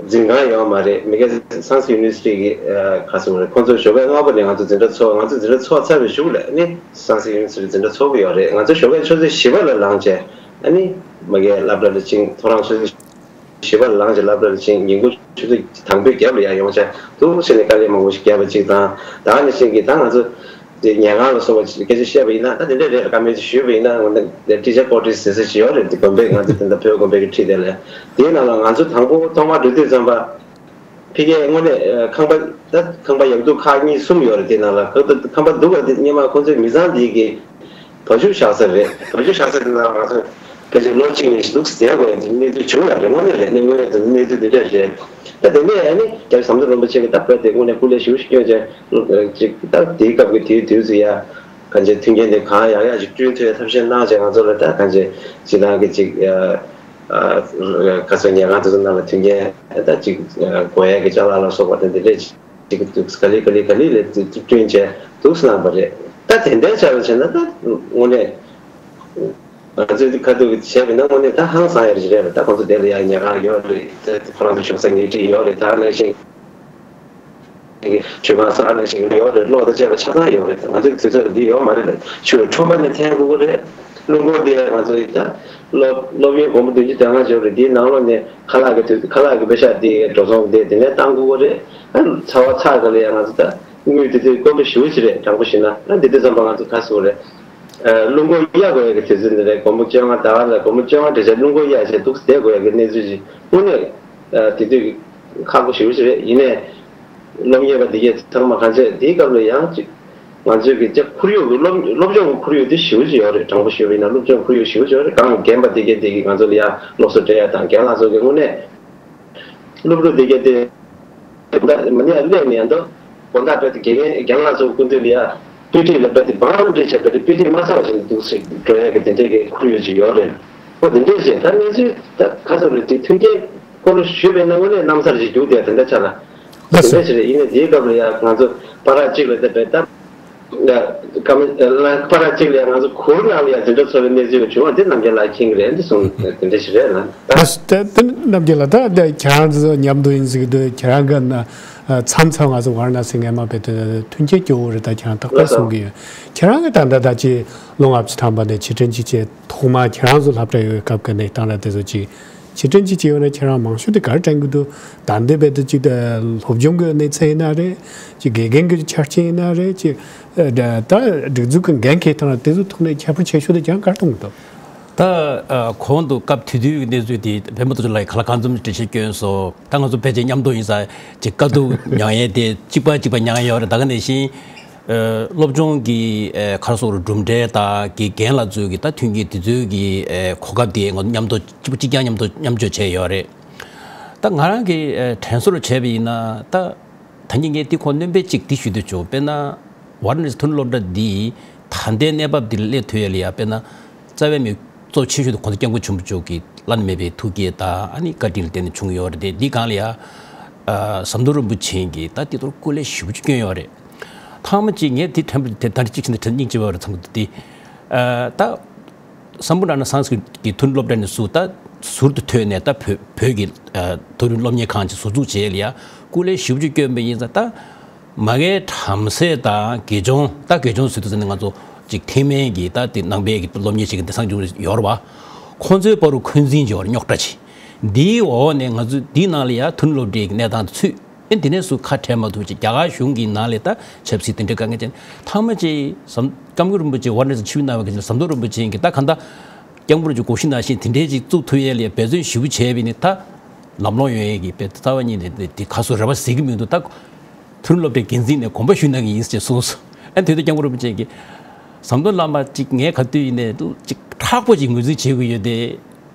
འཛིན་ཁང་ཡོད་མ་རེད། མི་སྒེར་སན་སི་ཀྲིཊ་ཡུ་ནི་ཝར་སི་ཊི་གི་ཁ་སོ་རེད། ཁོང་ཚོ་ཞོགས་ཀས་སྔ་པོ་ནས་ང་ཚོ་འཛིན་གྲྭ་ཚོགས། ང་ཚོ་འཛིན་གྲྭ་ཚོགས་ཚར་བའི་གཞུག་ལ་ནི་སན་སི་ཀྲིཊ་ཡུ་ནི་ཝར་སི་ཊི་འཛིན་གྲྭ་ཚོགས་ཀྱི་ཡོད་རེད། ང་ཚོ་ཞོགས་ཀས་ཆུ་ཚོད་བཞི་པ་ལ་ལངས་བྱས་ཨ་ནི་མི་སྒེར་སློབ་གྲྭ་ལ་ཕྱིན། ཐོ་རངས་ཆུ་ཚོད་བཞི་པ་ལ་ལངས་བྱས་སློབ་གྲྭ་ལ་ཕྱིན། ཉིན་གུང་ཆུ་ཚོད་དང་པོའི་རྒྱབ་ལ་ཡར་ཡོང་བྱས་འདུག་བྱས་ནས་དཀའ་ལས་མང་པོ་ཞིག་བརྒྱབ་པ་གཅིག་དང་། ད་ནི་ཤིང་གི་ད་ང་ཚོ། དེ་ཉལ་ཁང་ལ་སོགས་པ་སྐད་ཆ་བཤད་པ་ཡིན་ན་ད་དེ་འདྲས་རེད། བཀའ་མོལ་ཅིག་ཞུས་པ་ཡིན་ན་འོ་ན་དེ་ཊི་ཆར་ཀོ་ཊར་ཟེར་ས་ཞིག་ཡོད་རེད། དེ་དགོན་པའི་ང་ཚོ་དེ་འདྲ་བོད་དགོན་པའི་གི་ཁྲིད་དེ་ལས་དེའི་ནང་ལ་ང་ཚོ་དང་པོ་ཐོག་མར་འགྲོ་དུས་ཙམ་པ་ཕ་གིའི་དངོས་གནས་ཁང་པ་ད་ཁང་པ་ཡག་སྡུག་ཁག་གཉིས་གསུམ་ཡོད་རེད། དེའི་ནང་ལ་ཁང་པ་སྡུག་པ་དེ་སྔོན་མ་ཁོང་ཚོའི་མི་ཚང་དེ་གི་བ་ཕྱུགས་བཞག་ས་རེད། བ་ཕྱུགས་བཞག་ས་དེ་ནང་ང་ཚོ་ཕལ་ཆེར་ལོ་གཅིག་ནས་ཞིག་འདུག་ཟེར་དགོས་ཡ་དེ་གནས་ཚུལ་བྱུང་ཡ་རེད། དངོས་གནས་རེད། དངོས་གནས་དེ་གནས་ཚུལ་དེ་འདྲ་རེད། ད་དེ་ནས་ཨ་ནི་རྒྱལ་བ་ཟམ་གདོང་རིན་པོ་ཆེ་གི་ད་བོད་དེ་དངོས་གནས་སྐུ་ལས་ཞེ་པོ་ཞིག་བསྐྱོན་བྱས་ཅིག་ད་དེའི་སྐབས་ཀྱི་དེའི་དུས་སུ་ཡ་གང་ཅི་མཐུན་རྐྱེན་དེ་གང་ཡག་ཡག་ཅིག་བསྐྲུན་ཐུབ་ཡ་ཐབས་ཤེས་གནང་བྱས་ང་ཚོ་ལ་ད་གང་ཅི་སྤྱི་བཏང་གི་ཅིག་ཁ་སང་ཉལ་ཁང་དེ་ཚོ་ནང་ལ་མཐུན་རྐྱེན་ད་ཅིག་དགོས་ཡ་གི་ཅ་ལག་ལ་སོགས་པ་དེ་འདི་འདྲས་ཅིག་གི་དུས་ག་ལེ་ག་ལེ་ག་ལེ་ལས་བསྐྲུན་བྱས་འདུག་སེ་གནང་པ་རེད། ད་དེ་འདྲའི་ཆ་ལ་བྱས་ན་ད་དངོས་གནས་ང་ཚོའི་ཁ་ཐུག་བྱས་པ་ཡིན་ན་དངོས་གནས་ད་ཧང་སང་ཡ་རེ་རེད། ད་ཁོང་ཚོ་དེ་ལ་ཡ་ཉལ་ཁང་ཡོད་རེད། ད་ཁོ་རང་ཚོ་བཞུགས་ས་ཉལ་ཁྲི་ཡོད་རེད། ད་ནང་བཞིན་ཆོས་ཁང་གསར་ནང་བཞིན་ཡོད་རེད། གློག་དང་བཅས་པ་ཆ་ཚང་ཡོད་རེད། ང་ཚོའི་དུས་ཚོད་འདི་ཡོད་མ་རེད། ཆུ་ཁྲོན་པ་ནས་འཐེན་དགོས་ཀྱི་རེད། རླུང་འཁོར་འདི་ཡང་ང་ཚོ་ཡི་ད་སློབ་སློབ་ཡོན་སྒོར་མོ་བདུན་ཅུ་དོན་ལྔ་ཡོད་རེད། འདིའི་ནང་ལོགས་ནས་ཁ་ལག་གི་དུས་ཁ་ལག་གི་པེ་ཤག་འདི་འགྲོ་སོང་འདི་དེ་ནས་བཏང་དགོས་ཀྱི་རེད། ཨ་ཚ་བ་ཚ་ག་ལ་ཡང་ང་ཚོ་ད་དངུལ་དེ་དུས་དཀོན་པོ་ཞེ་པོ་ཅིག་རེད། དྲང་པོ་བཤད་ན་ཨ་འདི་དུས་ཙམ་པ་ང་ཚོ་ཁ་གསོ་རེད། རླུང་འཁོར་གཡར་དགོས་ཡ་གི་དུས་ཚོད་འདི་རེད། སྒོར་མོ་བཅོ་ལྔ་ཟླ་བ་ལ་སྒོར་མོ་བཅོ་ལྔ་འདྲ་བྱས་རླུང་འཁོར་གཡར་བྱས་འདུག་བསྡད་དགོས་ཡ་གི་གནས་ཚུལ་ཅིག་དངོས་གནས་དེ་དུས། ཁག་པོ་ཞེ་པོ་ཅིག་རེད། ཡིན་ནའི་སློབ་གཉེར་བ་འདི་གས་ཚང་མ་གང་བྱས་དེའི་སྐབས་ལ་ཡང་ཅིག་ང་ཚོའི་གི་ཅིག་ཁོར་ཡུག་གི་སློབ་སློབ་སྦྱོང་གི་ཁོར་ཡུག་དེ་ཞེ་པོ་ཅིག་ཡོད་རེད། དྲང་པོ་ཞུས་པ་ཡིན་ན་སློབ་སྦྱོང་ཁོར་ཡུག་ཞེ་པོ་ཅིག་ཡོད་རེད། གང་རྒན་པ་འདི་གས་འདི་གིས་ང་ཚོ་ལ་ཡང་སློབ་གསོ་སྤྲད་ཡ་དང་རྒན་ལགས་ཚོ་གི་དངོས་གནས་སློབ་ཕྲུག་འདི་གས་དེ་ད་མ་ནི་ཡང་སླེབས་ནས་ཡང་དོ་དགོང་དག་བྲོས་ཏེ་དགེ་རྒན་རྒན་ལགས་ཚོ་སྐུ་མདུན་ལ་ཡ་དཔེ་ཁྲིད་ལ་བྲོས་ཏེ་བང་རིམ་བྲིས་བྱས་བྲོས་ཏེ་དཔེ་ཁྲིད་མ་ཚར་བ་ཞིག་འདུག་སེ་འགྲོ་ཡ་གི་དེ་འདྲས་ཀྱི་ཁོར་ཡུག་ཅིག་ཡོད་རེད། ཨོ་དེ་འདྲས་ཞིག་ད་གནས་ཚུལ་ད་ག་ཚོད་རེད་དེ་མཐུན་རྐྱེན་སྐོར་ཞུས་པས་ན་དངོས་གནས་རྣམ་གསར་ཞིག་རྒྱུགས་བསྡད་དེ་འདྲ་ཆགས་ལ། ལགས་དེ་སོ། འདྲས་ཞིག་རེད། ཡིན་ནའི་དེའི་སྐབས་ལ་ཡ་ང་ཚོ་བར་ཐག་གཅིག་ལ་བསྡད་པའི་ད་ཀ་མི་བར་ཐག་གཅིག་ལ་ཡ་ང་ཚོ་གུར་ནང་ལ་ཡ་དེ་འདྲ་ཚོར་བའི་གནས་ཚུལ་བྱུང་བ་དེ་རྣམ་རྒྱལ་ལགས་མཁྱེན་གྱི་རེད། འདི་གསུངས་དེ་འདྲས་ཞིག་རེད་ལ་ད། ལགས་སོ། དེ་དེ་རྣམ་རྒྱལ་ལགས་ད་ད་ཁྱེད་རང་ཚོ་མཉམ་དུ་ཡིན་ཟེར་གྱི་འདུག་ཁྱེད་རང་གི་ན་མཚམས་མཚམས་ང་ཚོ་ཝཱ་ར་ཎ་སི་སྔས་མ་བལ་དུ་མཐུན་རྐྱེན་སྐྱོ་བོ་རེད། ད་ཁྱེད་རང་རྟག་པར་གསུང་གི་ཡོད། ཁྱེད་རང་གི་ད་ལྟ་ད་ཅི་ལོ་ལྔ་བཅུ་ཐམ་པ་ནས་ཕྱིར་དྲན་ཅིག་བྱས་ཐོག་མར་ཁྱེད་རང་ཚོ་སློབ་གྲྭ་ཡོད་པའི་སྐབས་ཀྱི་གནས་སྟངས་ལ་དེ་ཚོ་ཅིག་ཕྱིར་དྲན་ཅིག་བྱས་ཡོད་ན་ཁྱེད་རང་མང་ཤོས་དེ་ག་རེ་དྲན་གྱི་འདུག་ད་འདི་རྦད་དེ་ཅིག་སློབ་སྦྱོང་གི་གནས་ཚད་ཡིན་ན་རེད། ཅིག་དགེ་རྒན་གྱི་ཆ་རྐྱེན་ཡིན་ན་རེད། ཅིག་ད་སྒྲིག་འཛུགས་ཀྱི་འགན་འཁྱེར་སྟངས་དེ་ཚོ་ཐོག་ནས་ཁྱད་པར་ཆེ་ཤོས་དེ་ཁྱེད་རང་ག་རེ་མཐོང་གི་འདུག་ད་ཨ་གོང་དུ་སྐབས་དེ་དུས་ཀྱི་གནས་ཚུལ་དེ་བན་པོ་ཏོ་ཅོ་ལགས་ཀྱིས་གང་ལ་གང་འཚམ་འགྲེལ་བཤད་བསྐྱོན་སོང་། ད་ང་ཚོ་ཕལ་ཆེར་མཉམ་དུ་ཡིན་ཙང་ཅིག་དཀའ་སྡུག་མྱངས་ཡས་དེ་གཅིག་པ་གཅིག་པ་མྱངས་ཡོད་རེད། ད་ག་ནང་བཞིན་ཨ་སློབ་སྦྱོང་གི་ཨ་ག་རེ་ཟེར་དགོས་རེད། གྲུབ་འབྲས་དང་དགེ་རྒན་ལགས་ཚོའི་གི་ད་མཐུན་རྐྱེན་དེ་ཚོའི་གི་ཨ་གོ་སྐབས་དེ་ང་ཚོ་མཉམ་དུ་གཅིག་པ་གཅིག་རྐྱང་མཉམ་དུ་མཉམ་སྤྱོད་བྱས་ཡོད་རེད། ད་ང་རང་གི་ཨ་དྲན་གསོ་རུ་བྱས་པ་ཡིན་ན་ད། ད་ངས་ངས་འདི་ཁོ་སྣོན་པ་གཅིག་འདི་ཞུ་འདོད་བྱུང་། དཔེར་ན་ཝཱ་ར་ཎ་སི་མཐོ་རིམ་སློབ་གྲྭ་འདི་ད་ལྟའི་གནས་བབ་འདི་ལ་སླེབས་ཐུབ་ཡ་ལ་ཡ་དཔེར་ན་རྩ་བའི་མི་གཙོ་ཆེ་ཤོས་དེ་གོང་ས་སྐྱབས་མགོན་ཆེན་པོ་མཆོག་གི་བླ་ན་མེད་པའི་ཐུགས་བསྐྱེད་དང་ཨ་ནི་བཀའ་དྲིན་ལ་བརྟེན་ནས་བྱུང་ཡོད་རེད་དེ། འདི་སྒང་ལ་ཡ་ཨ་ཟམ་གདོང་རིན་པོ་ཆེ་གིས་ད་འདི་ཐོག་སྐུ་ལས་ཞེ་པོ་ཅིག་བསྐྱོན་ཡོད་རེད། ཐེངས་མ་གཅིག་ངས་འདི་དྲན་པ་དེ་ད་འདི་གཅིག་བྱས་ནས་དྲན་སྙིང་རྗེ་བ་རེད་བསམ་གི་འདུག་སྟེ། ཨ་ད། སམ་བྷུ་ར་ཎ་སཾ་སྐྲྀ་ཏ་གི་མཐོ་རིམ་སློབ་གྲྭ་ནས་ཚུར་ད་ཟུར་དུ་ཐོན་ནས་ད་བོད་བོད་ཀྱི་ཨ་མཐོ་རིམ་སློབ་གཉེར་ཁང་ཅིག་ཟུར་འཛུགས་བྱས་ལ་ཡ་སྐུ་ལས་ཞེ་པོ་ཅིག་བསྐྱོན་པ་ཡིན་ཙང་། ད་མ་གིའི་བྲམ་ཟེ་དང་དགེ་སྦྱོང་ད་དགེ་སྦྱོང་ཟེར་དུས་ཙམ་ནས་ང་ཚོ་ཅིག་ཐེག་དམན་གྱི་ད་དེ་ནང་པའི་གི་སློབ་གཉེར་བྱེད་མཁན་དེང་སང་ཅུང་ཡོད་རེད་བ། ཁོང་ཚོའི་བར་རུ་འཁོན་འཛིན་བྱས་པ་རེད། རྙོག་དྲ་ཅིག་འདིའི་འོག་ནས་ང་ཚོ་འདིའི་ནང་ལ་ཡ་མཐོ་རིམ་སློབ་གྲྭའི་གནས་སྟངས་དེ་ཚུད། ཨེ་འདི་ནས་སུ་ཁ་བྲལ་མ་ཐུབ་ཅིག་རྒྱ་གར་གཞུང་གི་ནང་ལས་ད་ཆབ་སྲིད་དེ་འདྲའི་དཀའ་ངལ་ཅན། ཐ་མ་ཅིག་ཟམ་སྐྱབས་མགོན་རིན་པོ་ཆེ་ཝཱ་ར་ཎ་སི་ཆིབས་གནང་བའི་སྐབས་ཟམ་གདོང་རིན་པོ་ཆེ་གིས་ད་གང་ལྟར་སྐྱབས་མགོན་རིན་པོ་ཆེ་དགོངས་གཞི་ནང་བཞིན་དེ་འདྲའི་ཅིག་བཙུགས་ཐུབ་ཡས་ལ་འབད་བརྩོན་ཞེ་པོ་བྱས་པ་ཡིན་ན་ད་ལམ་ལྷོང་ཡོང་ཡས་ཀྱི་དཔེ་རྩ་བ་ཉིད་ནས་དེ་དེ་ག་སུ་རེ་བ་ཟེར་གྱི་མི་འདུག་ད་མཐོ་རིམ་སློབ་གྲྭའི་འགན་འཛིན་ནས་དགོངས་པ་ཞུས་གནང་གི་ཡིན་ཅེས་གསུངས་སོང་། ཨ་དེ་དུས་སྐྱབས་མགོན་རིན་པོ་ཆེ་གིས་ཟམ་གདོང་བླ་མ་ཅིག་ངས་ག་དུས་ཡིན་ནའི་ཅིག་མཁྲེགས་པོ་ཅིག་ངོས་འཛིན་བྱེད་དགོས་ཡོད་དེ།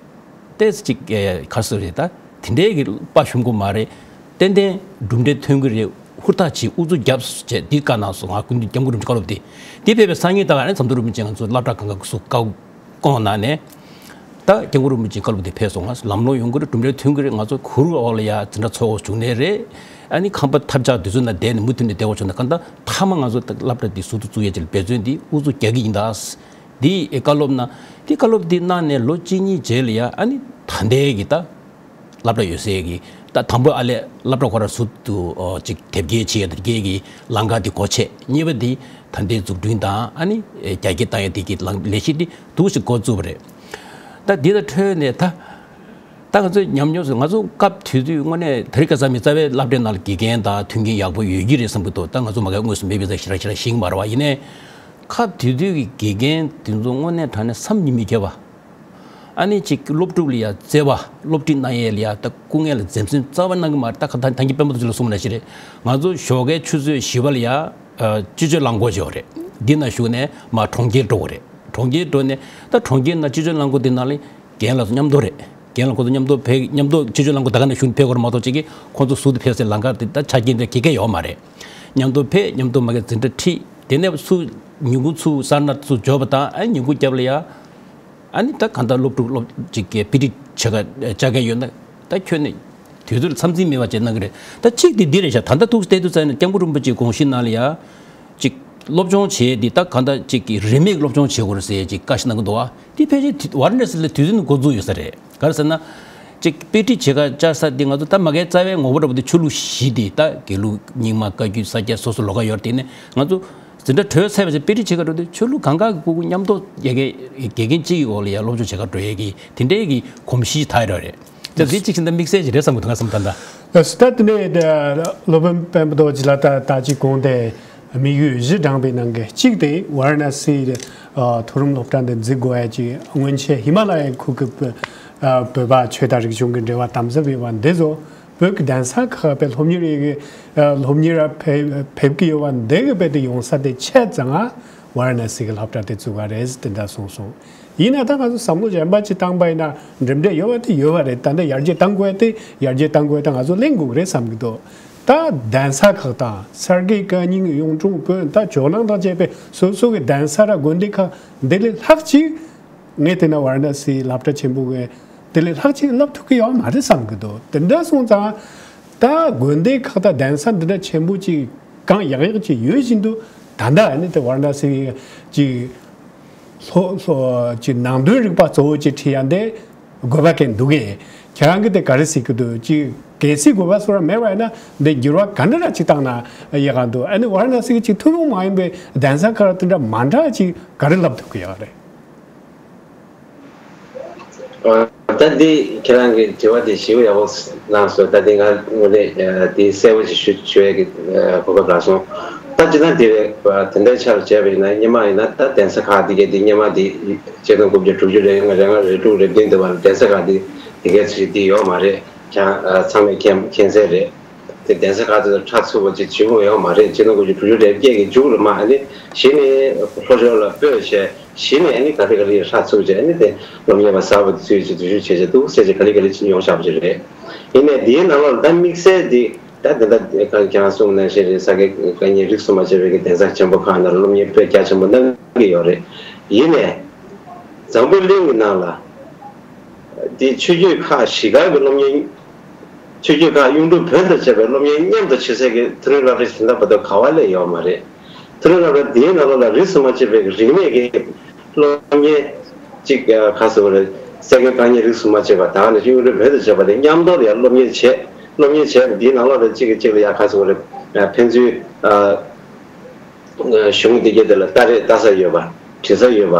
ཏོག་ཙམ་ཅིག་ཨེ་ག་རེ་ཟེར་རེད། ད་དེ་འདྲའི་གི་དཔའ་ཞུམ་དགོས་མ་རེད། ཏན་ཏན་གྲུབ་འབྲས་ཐོན་གི་རེད། ཧུར་ཐག་བྱེད། ཨུ་ཚུགས་རྒྱབ་ཅེས་འདི་བཀའ་གནང་སོང་། ང་སྐུ་མདུན་སྐྱབས་མགོན་རིན་པོ་ཆེ་བཀའ་སློབ་དེ། དེ་ཕེབས་པའི་སང་ཉིན་ད་ག་ནས་ཟམ་གདོང་རིན་པོ་ཆེ་ང་ཚོ་སློབ་གྲྭ་གང་ག་སུ་བཀའ་དགོངས་གནང་ནས། ད་སྐྱབས་མགོན་རིན་པོ་ཆེ་བཀའ་སློབ་དེ་ཕེབས་སོང་། ང་ལམ་ལྷོང་ཡོང་གི་རེད། གྲུབ་འབྲས་ཐོན་གི་རེད། ང་ཚོ་གུར་འོག་ལ་ཡ་འཛིན་གྲྭ་ཚོགས་འགོ་བྱུང་ནའི་རེད། ཨ་ནི་ཁང་པ་ཐབས་ཆག་དུས་ཚོད་ན་བསྡད་ནས་མུ་མཐུད་ནས་བསྡད་དགོས་བྱུང་ན། གང་ལྟར་མཐའ་མ་ང་ཚོ་ད་སློབ་གྲྭ་འདི་ཟུར་དུ་བཙུགས་ཡས་ཅིག་ལ་འབད་བརྩོན་འདི་ཨུ་ཚུགས་རྒྱག་གི་ཡིན་ད། འདི་བཀའ་སློབ་གནང་། འདི་བཀའ་སློབ་འདི་གནང་ནས་ལོ་གཅིག་གཉིས་རྗེས་ལ་ཡ་ཨ་ནི་ད་ལྟའི་གི་ད་སློབ་གྲྭ་ཡོད་སའི་གི་ད་དང་པོ་ཨ་ལས་སློབ་གྲྭ་ཁོ་རང་ཟུར་དུ་ཨོ་ཅིག་དེབ་སྐྱེལ་བྱེད་ཡ་དེ་སྐྱེལ་གི་ལམ་ཁ་འདི་སྒོ་ཕྱེ། གཉིས་པ་འདི་ད་ལྟའི་འཛུགས་སྐྲུན་དང་ཨ་ནི་རྒྱ་སྐྱེད་བཏང་ཡ་དེ་གི་ལམ་ལས་གཞི་འདི་འདུག་སེ་འགོ་བཙུགས་པ་རེད། ད་འདི་དང་འཕྲོས་ནས་ད། ད་ང་ཚོ་ཉམས་མྱོང་སོགས་ང་ཚོ་སྐབས་དེ་དུས་དངོས་གནས་དེ་རིང་ཁ་སང་མི་རྩ་བའི་སློབ་གྲྭའི་ནང་ལ་དགེ་རྒན་དང་མཐུན་རྐྱེན་ཡག་པོ་ཡོད་ཀྱི་རེད་བསམ་གྱི་འདུག་ད་ང་ཚོ་མ་གིའི་དངོས་སུ་མེད་པའི་ས་ཞེ་དྲག་ཞེ་དྲག་ཤེས་ཀྱི་མ་རེད་བ། ཡིན་ནའི་སྐབས་དེ་དུས་ཀྱི་དགེ་རྒན་དེ་ཚོ་དངོས་གནས་དྲང་གནས་བསམ་གྱིས་མི་ཁྱབ་པ། ཨ་ནི་ཅིག་སློབ་ཕྲུག་ལ་ཡ་བརྩེ་བ། སློབ་ཁྲིད་གནང་ཡས་ལ་ཡ་ད་སྐུ་ངལ་ལ་འཛེམ་ཟོན་རྩ་བ་གནང་གི་མ་རེད། ད་ཁ་ད་ད་གིན་དཔོན་པོ་ཚོ་ལ་གསུངས་པ་ནང་བཞིན་རེད། ང་ཚོ་ཞོགས་ཀའི་ཆུ་ཚོད་བཞི་པ་ལ་ཡ་ཨ་སྤྱི་སྤྱོད་རླངས་འཁོར་ཅིག་ཡོད་རེད། འདི་ནང་ཞུགས་ནས་མར་གྲོང་ཁྱེར་འགྲོ་དགོས་རེད། གྲོང་ཁྱེར་འགྲོ་ནས་ད་གྲོང་ཁྱེར་ནང་སྤྱི་སྤྱོད་རླངས་འཁོར་འདི་ནང་ལ་རྒན་ལགས་ཚོ་མཉམ་དུ་རེད། རྒན་ལགས་ཁོ་ཚོ་མཉམ་དུ་ཕེབས། མཉམ་དུ་སྤྱི་སྤྱོད་རླངས་འཁོར་ད་ག་ནང་ཞུགས་ནས་ཕེབས་དགོས་རེད་མ་གཏོགས། ཅིག་གིས་ཁོ་ཚོ་ཟུར་དུ་ཕེབས་སའི་ལམ་ཁ་དེ་ད་ཆ་རྐྱེན་དེ་ག་གེ་ཡོད་མ་རེད། མཉམ་དུ་ཕེབས། མཉམ་དུ་མ་གིའི་འཛིན་གྲྭ་ཁྲིད། དེ་ནས་ཚུར་ཉིན་གུང་ཚུར་སར་ནཱཐ་ཚུར་འབྱོར་བ་དང་ཨ་ཉིན་གུང་རྒྱབ་ལ་ཡ། ཨ་ནི་ད་གང་ལྟར་སློབ་ཕྲུག་སློབ་ཅིག་གི་དཔེ་ཁྲིད་བྱེད་ག་བཅར་མཁན་ཡོད་ན་ད་ཁྱོན་ནས་དུས་ཚོད་ལ་འཚམས་འཛིན་མེད་པ་བྱས་གནང་གི་རེད། ད་གཅིག་དེ་འདི་རེད་ཤག་ད་ལྟ་ཐུགས་སུ་བལྟས་དུས་ཙམ་ནས་སྐྱབས་མགོན་རིན་པོ་ཆེའི་དགོངས་གཞི་ནང་ལ་ཡ། ཅིག་སློབ་སྦྱོང་བྱེད་དེ་ད་གང་ལྟར་ཅིག་གི་རིན་མེད་སློབ་སྦྱོང་བྱེད་དགོས་རེད་ཟེར་ཅིག་བཀའ་ཞིག་གནང་གི་འདུག་བ། དེ་ཕལ་ཆེར་དུས་ཝཱ་ར་ཎ་སི་ལ་དུས་ཚོད་ནས་འགོ་འཛུགས་ཡོད་ས་རེད། ག་རེ་ཟེར་ན། ཅིག་དཔེ་ཁྲིད་བྱེད་ག་བཅར་ས་དེ་ང་ཚོ་ད་མ་གིའི་རྩ་བའི་ངོ་བོ་འདྲ་པོ་དེ་ཆོས་ལུགས་བཞི་དེ་ད་དགེ་ལུགས་རྙིང་མ་བཀའ་བརྒྱུད་ས་སྐྱ་སོ་སོ་ལོགས་ཀ་ཡོད་རེད། དེ་ནས་ང་ཚོ་འཛིན་གྲྭ་གྲོལ་ཚར་བའི་ཚེ་དཔེ་ཁྲིད་བྱེད་ག་འགྲོ་དུས་ཆོས་ལུགས་གང་ག་གི་སྤུ་གུ་མཉམ་དུ་དགེ་རྒན་དགེ་རྒན་གཅིག་གི་འོག་ལ་ཡ་སློབ་སྦྱོང་བྱེད་ག་འགྲོ་ཡ་གི་དེ་འདྲའི་གི་གོམས་གཤིས་དར་ཡོད་རེད། ད་འདི་གཅིག་བྱས་ན་དམིགས་བསལ་ཞིག་རེད་བསམ་གི་འདུག་ང་བསམ་ད་ལྟ། ད་ད་དེ་ནས་སློབ་དཔོན་དཔོན་པོ་རྡོ་རྗེ་ལགས་ད་ད་ཅིག་གོང་དེ་དམིགས་ཡུལ་བཞི་བགྲངས་པའི་ནང་གི་གཅིག་དེ་ཝཱ་ར་ཎ་སི་མཐོ་རིམ་སློབ་གྲྭ་འདི་འཛུགས་དགོས་ཡ་ཅིག་སྔོན་ཆད་ཧི་མ་ལ་ཡའི་ཁུལ་གྱི་བོད་པ་ཆོས་དང་རིག་གཞུང་གི་འབྲེལ་བ་དམ་ཟབ་ཡོད་པ་འདི་ཚོ་ བོད་ཀྱི་གདན་ས་ཁག་པའི་སློབ་གཉེར་ཡི་གི་ཨ་སློབ་གཉེར་ཕེབས་ཕེབས་ཀྱི་ཡོད་པ་འདི་གི་རྦད་དེ་ཡོང་ས་དེ་ཆད་ཙང་ང་ཝཱ་ར་ཎ་སི་གི་སློབ་གྲྭ་དེ་བཙུགས་པ་རེད་ཟེར་དེ་འདྲ་གསུངས་སོང་། ཡིན་ན་ད་ང་ཚོ་བསམ་བློ་གཞན་པ་ཅིག་བཏང་པ་ཡིན་ན་འགྲིམ་འགྲུལ་ཡོད་པ་དེ་ཡོད་པ་རེད། ད་འདི་ཡར་རྒྱས་གཏང་དགོས་དེ་ཡར་རྒྱས་གཏང་དགོས་དེ་ང་ཚོ་གླེང་དགོས་ཀྱི་རེད་བསམ་གྱི་འདུག་ད་གདན་ས་ཁག་དང་ས་དགེ་བཀའ་རྙིང་གཡུང་དྲུང་བོན་ད་ཇོ་ནང་དང་བཅས་པའི་སོ་སོ་གི་གདན་ས་ར་དགོན་སྡེ་ཁག་འདི་ལས་ལྷག་ཅིག་ངས་བལྟས་ན་ཝཱ་ར་ཎ་སིའི་སློབ་གྲྭ་ཆེན་པོ་གི་དེ་ལས་ལྷག་ཅིག་བསླབ་ཐུབ་ཀྱི་ཡོད་མ་རེད་བསམ་གྱི་འདུག་དེ་འདྲ་སོང་ཙང་ད་དགོན་སྡེ་ཁག་དང་གདན་ས་འདི་འདྲ་ཆེན་པོ་ཅིག་གང་ཡག་ཡག་ཅིག་ཡོད་བཞིན་དུ་ད་ལྟ་ཨ་ནི་དེ་ཝཱ་ར་ཎ་སི་ཅིག་ལྷོ་ལྷོ་ཅིག་ནང་དོན་རིག་པ་གཙོ་བོ་ཅིག་ཁྲིད་ཡ་འདི་དགོས་པ་གན་འདུག་གས། ཁྱེད་རང་གིས་དེ་ག་རེ་ཟེར་གྱི་འདུག་ཅིག་གལ་སྲིད་དགོས་པ་སོགས་ར་མེད་པ་ཡིན་ན་འདི་འགྱུར་བ་ག་འདྲ་ར་ཅིག་བཏང་ན་ཡག་ག་འདུག་ཨ་ནི་ཝཱ་ར་ཎ་སི་གི་ཅིག་ཐུན་མོང་མ་ཡིན་པའི་གདན་ས་ཁག་དེ་འདྲ་མ་འདྲ་ཅིག་ག་རེ་བསླབ་ཐུབ་ཀྱི་ཡོད་རེད། ཨ། ད་འདི་ཁྱེད་རང་གི་དྲི་བ་དེ་ཞིབ་ཡག་པོ་གནང་སོང་། ད་འདི་ང་དངོས་གནས་ཨ་འདི་གསལ་པོ་ཞིག་ཞུ་ཞུ་ཡས་ཀྱི་ཨ་གོ་སྐབས་རག་སོང་། ད་སྤྱིར་བཏང་འདི་རེད་པ། དེ་འདྲའི་ཆ་ལ་བྱས་པ་ཡིན་ན་སྔོན་མ་ཡིན་ན་ད་གདན་ས་ཁག་འདི་གའི་འདི་སྔོན་མ་འདི་ཆིག་སྟོང་དགུ་བརྒྱ་དྲུག་ཅུ་རེ་ལྔ་རེ་ལྔ་རེ་དྲུག་རེ་བདུན་འདི་བར་གདན་ས་ཁག་འདི་འདི་གའི་ཚུལ་འདི་ཡོད་མ་རེད། ཁྱེད་རང་ཨ་ཚང་མས་མཁྱེན་མཁྱེན་གསལ་རེད། དེ་གདན་ས་ཁག་དེ་ཚོ་ཁྲ་ཚུགས་པ་ཅིག་བྱེད་དགོས་ཡོད་མ་རེད། ཆིག་སྟོང་དགུ་བརྒྱ་དྲུག་ཅུ་རེ་བརྒྱད་ཀྱི་མཇུག་ལ་མ་ཨ་ནི་གཞི་ནས་ལྷོ་ཕྱོགས་ལ་སྤོས་བྱས། གཞི་ནས་ཨ་ནི་ག་ལེ་ག་ལེ་ཧྲག་ཚུགས་བྱས། ཨ་ནི་དེ་སློབ་གཉེར་བ་གསར་པ་དེ་ཚོས་ཅིག་འཛུལ་ཞུགས་བྱས་བྱས་འདུག་ཟེར་བྱས་ག་ལེ་ག་ལེ་ཅིག་ཡོང་བཞག་པ་ཅིག་རེད། ཡིན་ནའི་འདིའི་ནང་ལོགས་ལ་ད་དམིགས་བསལ་འདི་ད་དེ་འདྲ་ཁྱེད་རང་གསུངས་ནང་བཞིན་རེད། ས་དགེ་བཀའ་རྙིང་རིས་སུ་མ་ཆད་པའི་གི་གདན་ས་ཆེན་པོ་ཁག་ནང་ལ་སློབ་གཉེར་དཔེ་རྒྱ་ཆེན་པོ་གནང་གི་ཡོད་རེད། ཡིན་ནའི་འཛམ་བུ་གླིང་གི་ནང་ལ་འདི་ཆོས་བརྒྱུད་ཁག་བཞི་ཀ་གི་སློབ་གཉེར། ཆོས་བརྒྱུད་ཁག་གཡུང་དྲུང་བོན་དང་བཅས་པའི་སློབ་གཉེར་མཉམ་དུ་བྱེད་སའི་གི་མཐོ་རིམ་སློབ་གྲྭ་དེ་འདྲ་བར་དུ་ག་བ་ལས་ཡོད་མ་རེད། མཐོ་རིམ་སློབ་གྲྭ་འདིའི་ནང་ལོགས་ལ་རིས་སུ་མ་ཆད་པའི་གི་རིག་གནས་ཀྱི་སློབ་གཉེར་གཅིག་ག་ཟེར་བ་རེད། ས་དགེ་བཀའ་རྙིང་རིས་སུ་མ་ཆད་པ་དག་ནས་གཡུང་དྲུང་བོན་དང་བཅས་པ་དེ་མཉམ་དུ་ཡང་སློབ་གཉེར་བྱས། སློབ་གཉེར་བྱས་པ་འདིའི་ནང་ལོགས་ལ་གཅིག་གིས་གཅིག་ལ་ཡང་ག་ཟེར་བ་རེད། ཕན་ཚུན་གཞུང་འདི་གའི་དེ་ལ་ལྟ་རེས་ལྟ་ས་ཡོད་པ། དྲི་ས་ཡོད་པ།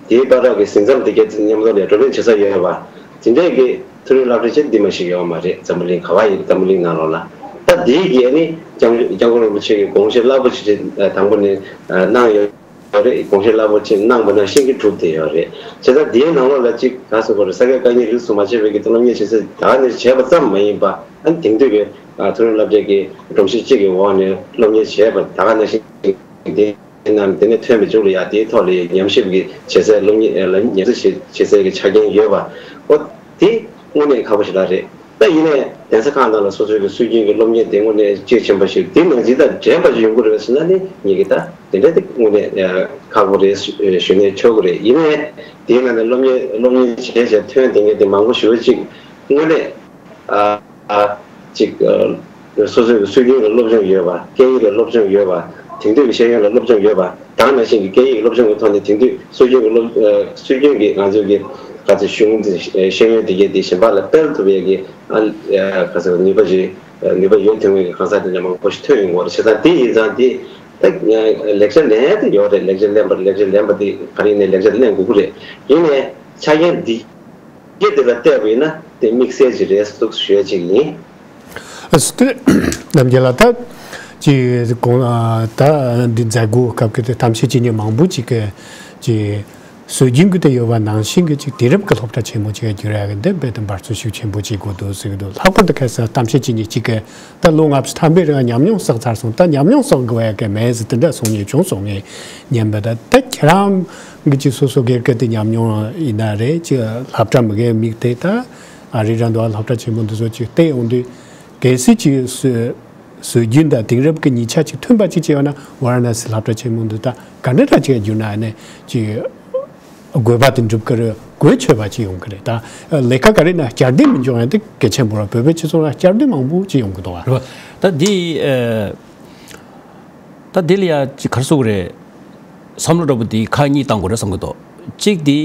དེའི་བར་ཐག་གི་ཟིན་མཚམས་འདི་གའི་མཉམ་དུ་ལ་བགྲོ་གླེང་བྱེད་ས་ཡོད་པ། དེ་འདྲའི་གི་མཐོ་རིམ་སློབ་གྲྭ་ཆེ་འདི་མ་ཞིག་ཡོད་མ་རེད། འཛམ་བུ་གླིང་ག་བ་ཡིན། འཛམ་བུ་གླིང་ནང་ལོགས་ལ། ད་དེའི་གི་ཨ་ནི་སྐྱབས་སྐྱབས་མགོན་རིན་པོ་ཆེ་གི་དགོངས་བཞེད་རླབས་པོ་ཆེ་དང་པོ་ནས་གནང་ཡོད་རེད། དགོངས་བཞེད་རླབས་པོ་ཆེ་གནང་པ་ནང་བཞིན་གྱི་གྲུབ་བསྡད་ཡོད་རེད། བྱས་ཙང་དེའི་ནང་ལོགས་ལ་གཅིག་ག་ཟེར་དགོས་རེད། ས་དགེ་བཀའ་རྙིང་རིས་སུ་མ་ཆད་པའི་གི་སློབ་གཉེར་བྱེད་ས་ད་ནི་བྱས་པ་ཙམ་མ་ཡིན་པ། ཨ་ནི་དེང་དུས་ཀྱི་མཐོ་རིམ་སློབ་གྲྭའི་གི་སྒྲོམ་གཞི་གཅིག་གི་འོག་ནས་སློབ་གཉེར་བྱས་པ་ད་ག་ནང་བཞིན་དེ་རྣམས་དེ་ནས་ཐོན་པའི་མཇུག་ལ་ཡང་དེའི་ཐོག་ལ་ཉམས་ཞིབ་ཀྱི་བྱེད་སའི་སློབ་གཉེར་ཉམས་ཞིབ་བྱེད་སའི་གི་ཆ་རྐྱེན་ཡོད་པ། ཨོ་དེ་དངོས་གནས་ཁག་པོ་ཞིག་རང་རེད། ད་ཡིན་ནའི་གདན་ས་ཁག་ནང་ལ་སོ་སོའི་གི་སྲོལ་རྒྱུན་གྱི་སློབ་གཉེར་དེ་དངོས་གནས་གལ་ཆེན་པོ་ཞིག་དེ་ནང་ཇི་ལྟར་འདྲེན་པ་ཞིག་ཡོང་གི་རེད་ཟེར་ན་ནི་ངེད་ཀྱི་ད་དེ་འདྲ་དེ་དངོས་གནས་ཁག་པོ་རེད་ཞུ་ནས་ཆོག་གི་རེད། ཡིན་ནའི་དེའི་ནང་ནས་སློབ་གཉེར་སློབ་གཉེར་བྱས་བྱས་ཐོན་བསྡད་མཁན་དེ་མང་པོ་ཞེ་པོ་ཅིག་དངོས་གནས་ཅིག་སོ་སོའི་གི་སྲོལ་རྒྱུན་ལ་སློབ་སྦྱོང་ཡོད་པ། སྐད་ཡིག་ལ་སློབ་སྦྱོང་ཡོད་པ། དེང་དུས་ཀྱི་ཤེས་ཡོན་ལ་སློབ་སྦྱོང་ཡོད་པ། ད་ག་ནང་བཞིན་གྱི་སྐད་ཡིག་སློབ་སྦྱོང་གི་ཐོག་ནས་དེང་དུས་སྲོལ་རྒྱུན་གྱི་སློབ་སྲོལ་རྒྱུན་གྱི་ང་ཚོའི་གི་ག་ཚོད་གཞུང་ཤེས་ཡོན་དེ་གའི་དེ་གཞན་པ་ལ་སྤེལ་ཐུབ་ཡས་ཀྱི་ཨ་ག་ཚོད་ནུས་པ་ཞིག་ནུས་པ་ཡོད་ཐུབ་མཁན་གྱི་གང་ཟག་དེ་འདྲ་མང་པོ་ཞིག་ཐོན་ཡོང་གི་ཡོད་རེད། བྱས་ཙང་དེ་ཡིན་ཙང་དེ་ད་ལེགས་ཆ་ལེན་ཡས་དེ་ཡོད་རེད། ལེགས་ཆ་ལེན་པར་ལེགས་ཆ་ལེན་པ་དེ་ག་རེ་ཡིན་ནའི་ལེགས་ཆ་ལེན་དགོས་ཀྱི་རེད། ཡིན་ནའི་ཆ་རྐྱེན་འདི་སྐད་དེ་ལ་བལྟས་པ་ཡིན་ན་དེ་དམིགས་བསལ་ཅིག་རེད་འདུག་ཞུ་ཡ་ཅིག་ཡིན། ཨ་སི་ཏེ་རྣམ་རྒྱལ་ལགས། ད་ཅིག་གོང་ད་འདི་མཛད་སྒོ་སྐབས་ཀྱི་དེ་གཏམ་བཤད་བྱེད་མཁན་མང་པོ་ཅིག་གི་ཅིག་སྲོལ་རྒྱུན་གྱི་དེ་ཡོད་པ་ནང་བཞིན་གྱི་ཅིག་དེང་རབས་ཀྱི་སློབ་གྲྭ་ཆེན་མོ་ཅིག་བསྒྱུར་ཡ་གི་འདི་རྦད་དེ་འབད་བརྩོན་ཤུགས་ཆེན་པོ་བྱེད་དགོས་འདུག་ཟེར་གྱི་འདུག་ལྷག་པར་དུ་ཁ་སང་གཏམ་བཤད་བྱེད་མཁན་ཅིག་གི་ད་ལོ་ལྔ་བཅུ་ཐམ་པའི་རིང་ཉམས་མྱོང་བསགས་ཚར་སོང་། ད་ཉམས་མྱོང་བསགས་དགོས་ཡ་གི་མེད་ཟེར་དེ་འདྲ་གསུང་མཁན་བྱུང་སོང་། ངས་ཉན་པ་ད་ད་ཁྱེད་རང་གི་ཅིག་སོ་སོ་སྒེར་གྱི་དེ་ཉམས་མྱོང་ཡིན་ན་རེད། ཅིག་སློབ་གྲྭ་མི་སྒེར་མིག་དེ་ད་ཨ་རི་ར་འདུག་ཨ་སློབ་གྲྭ་ཆེན་མོ་འདི་ཚོ་ཅིག་བལྟས་ཡོང་དུས་གལ་སྲིད་ཅིག་སྲོལ་སྲོལ་རྒྱུན་དང་དེང་རབས་ཀྱི་གཉིས་ཆ་ཅིག་མཐུན་པ་ཅིག་བྱས་ཡོང་ན་ཝཱ་ར་ཎ་སི་སློབ་གྲྭ་ཆེན་མོ་འདི་ད་ག་འདྲ་འདྲ་ཅིག་བསྒྱུར་ན་ཨ་ནི་ཅིག་དགོས་པ་དེ་འགྲུབ་ཀྱི་རེད། གོ་ཆོད་པ་ཅིག་ཡོང་གི་རེད། ད་ལས་ཀ་ག་རེ་ན་བསྐྱར་ཟློས་མི་འབྱུང་ཡ་དེ་གལ་ཆེན་པོ་རེད། བོད་པའི་སྤྱི་ཚོགས་ལ་བསྐྱར་ཟློས་མང་པོ་ཅིག་ཡོང་གི་འདུག་ཨ། རེད་པ། ད་འདི་ཨ། ད་འདི་ལ་ཡ་ཅིག་ག་རེ་ཟེར་དགོས་རེད། བསམ་བློ་འདྲ་པོ་འདི་ཁག་གཉིས་བཏང་དགོས་རེད་བསམ་གྱི་འདུག་གཅིག་འདི་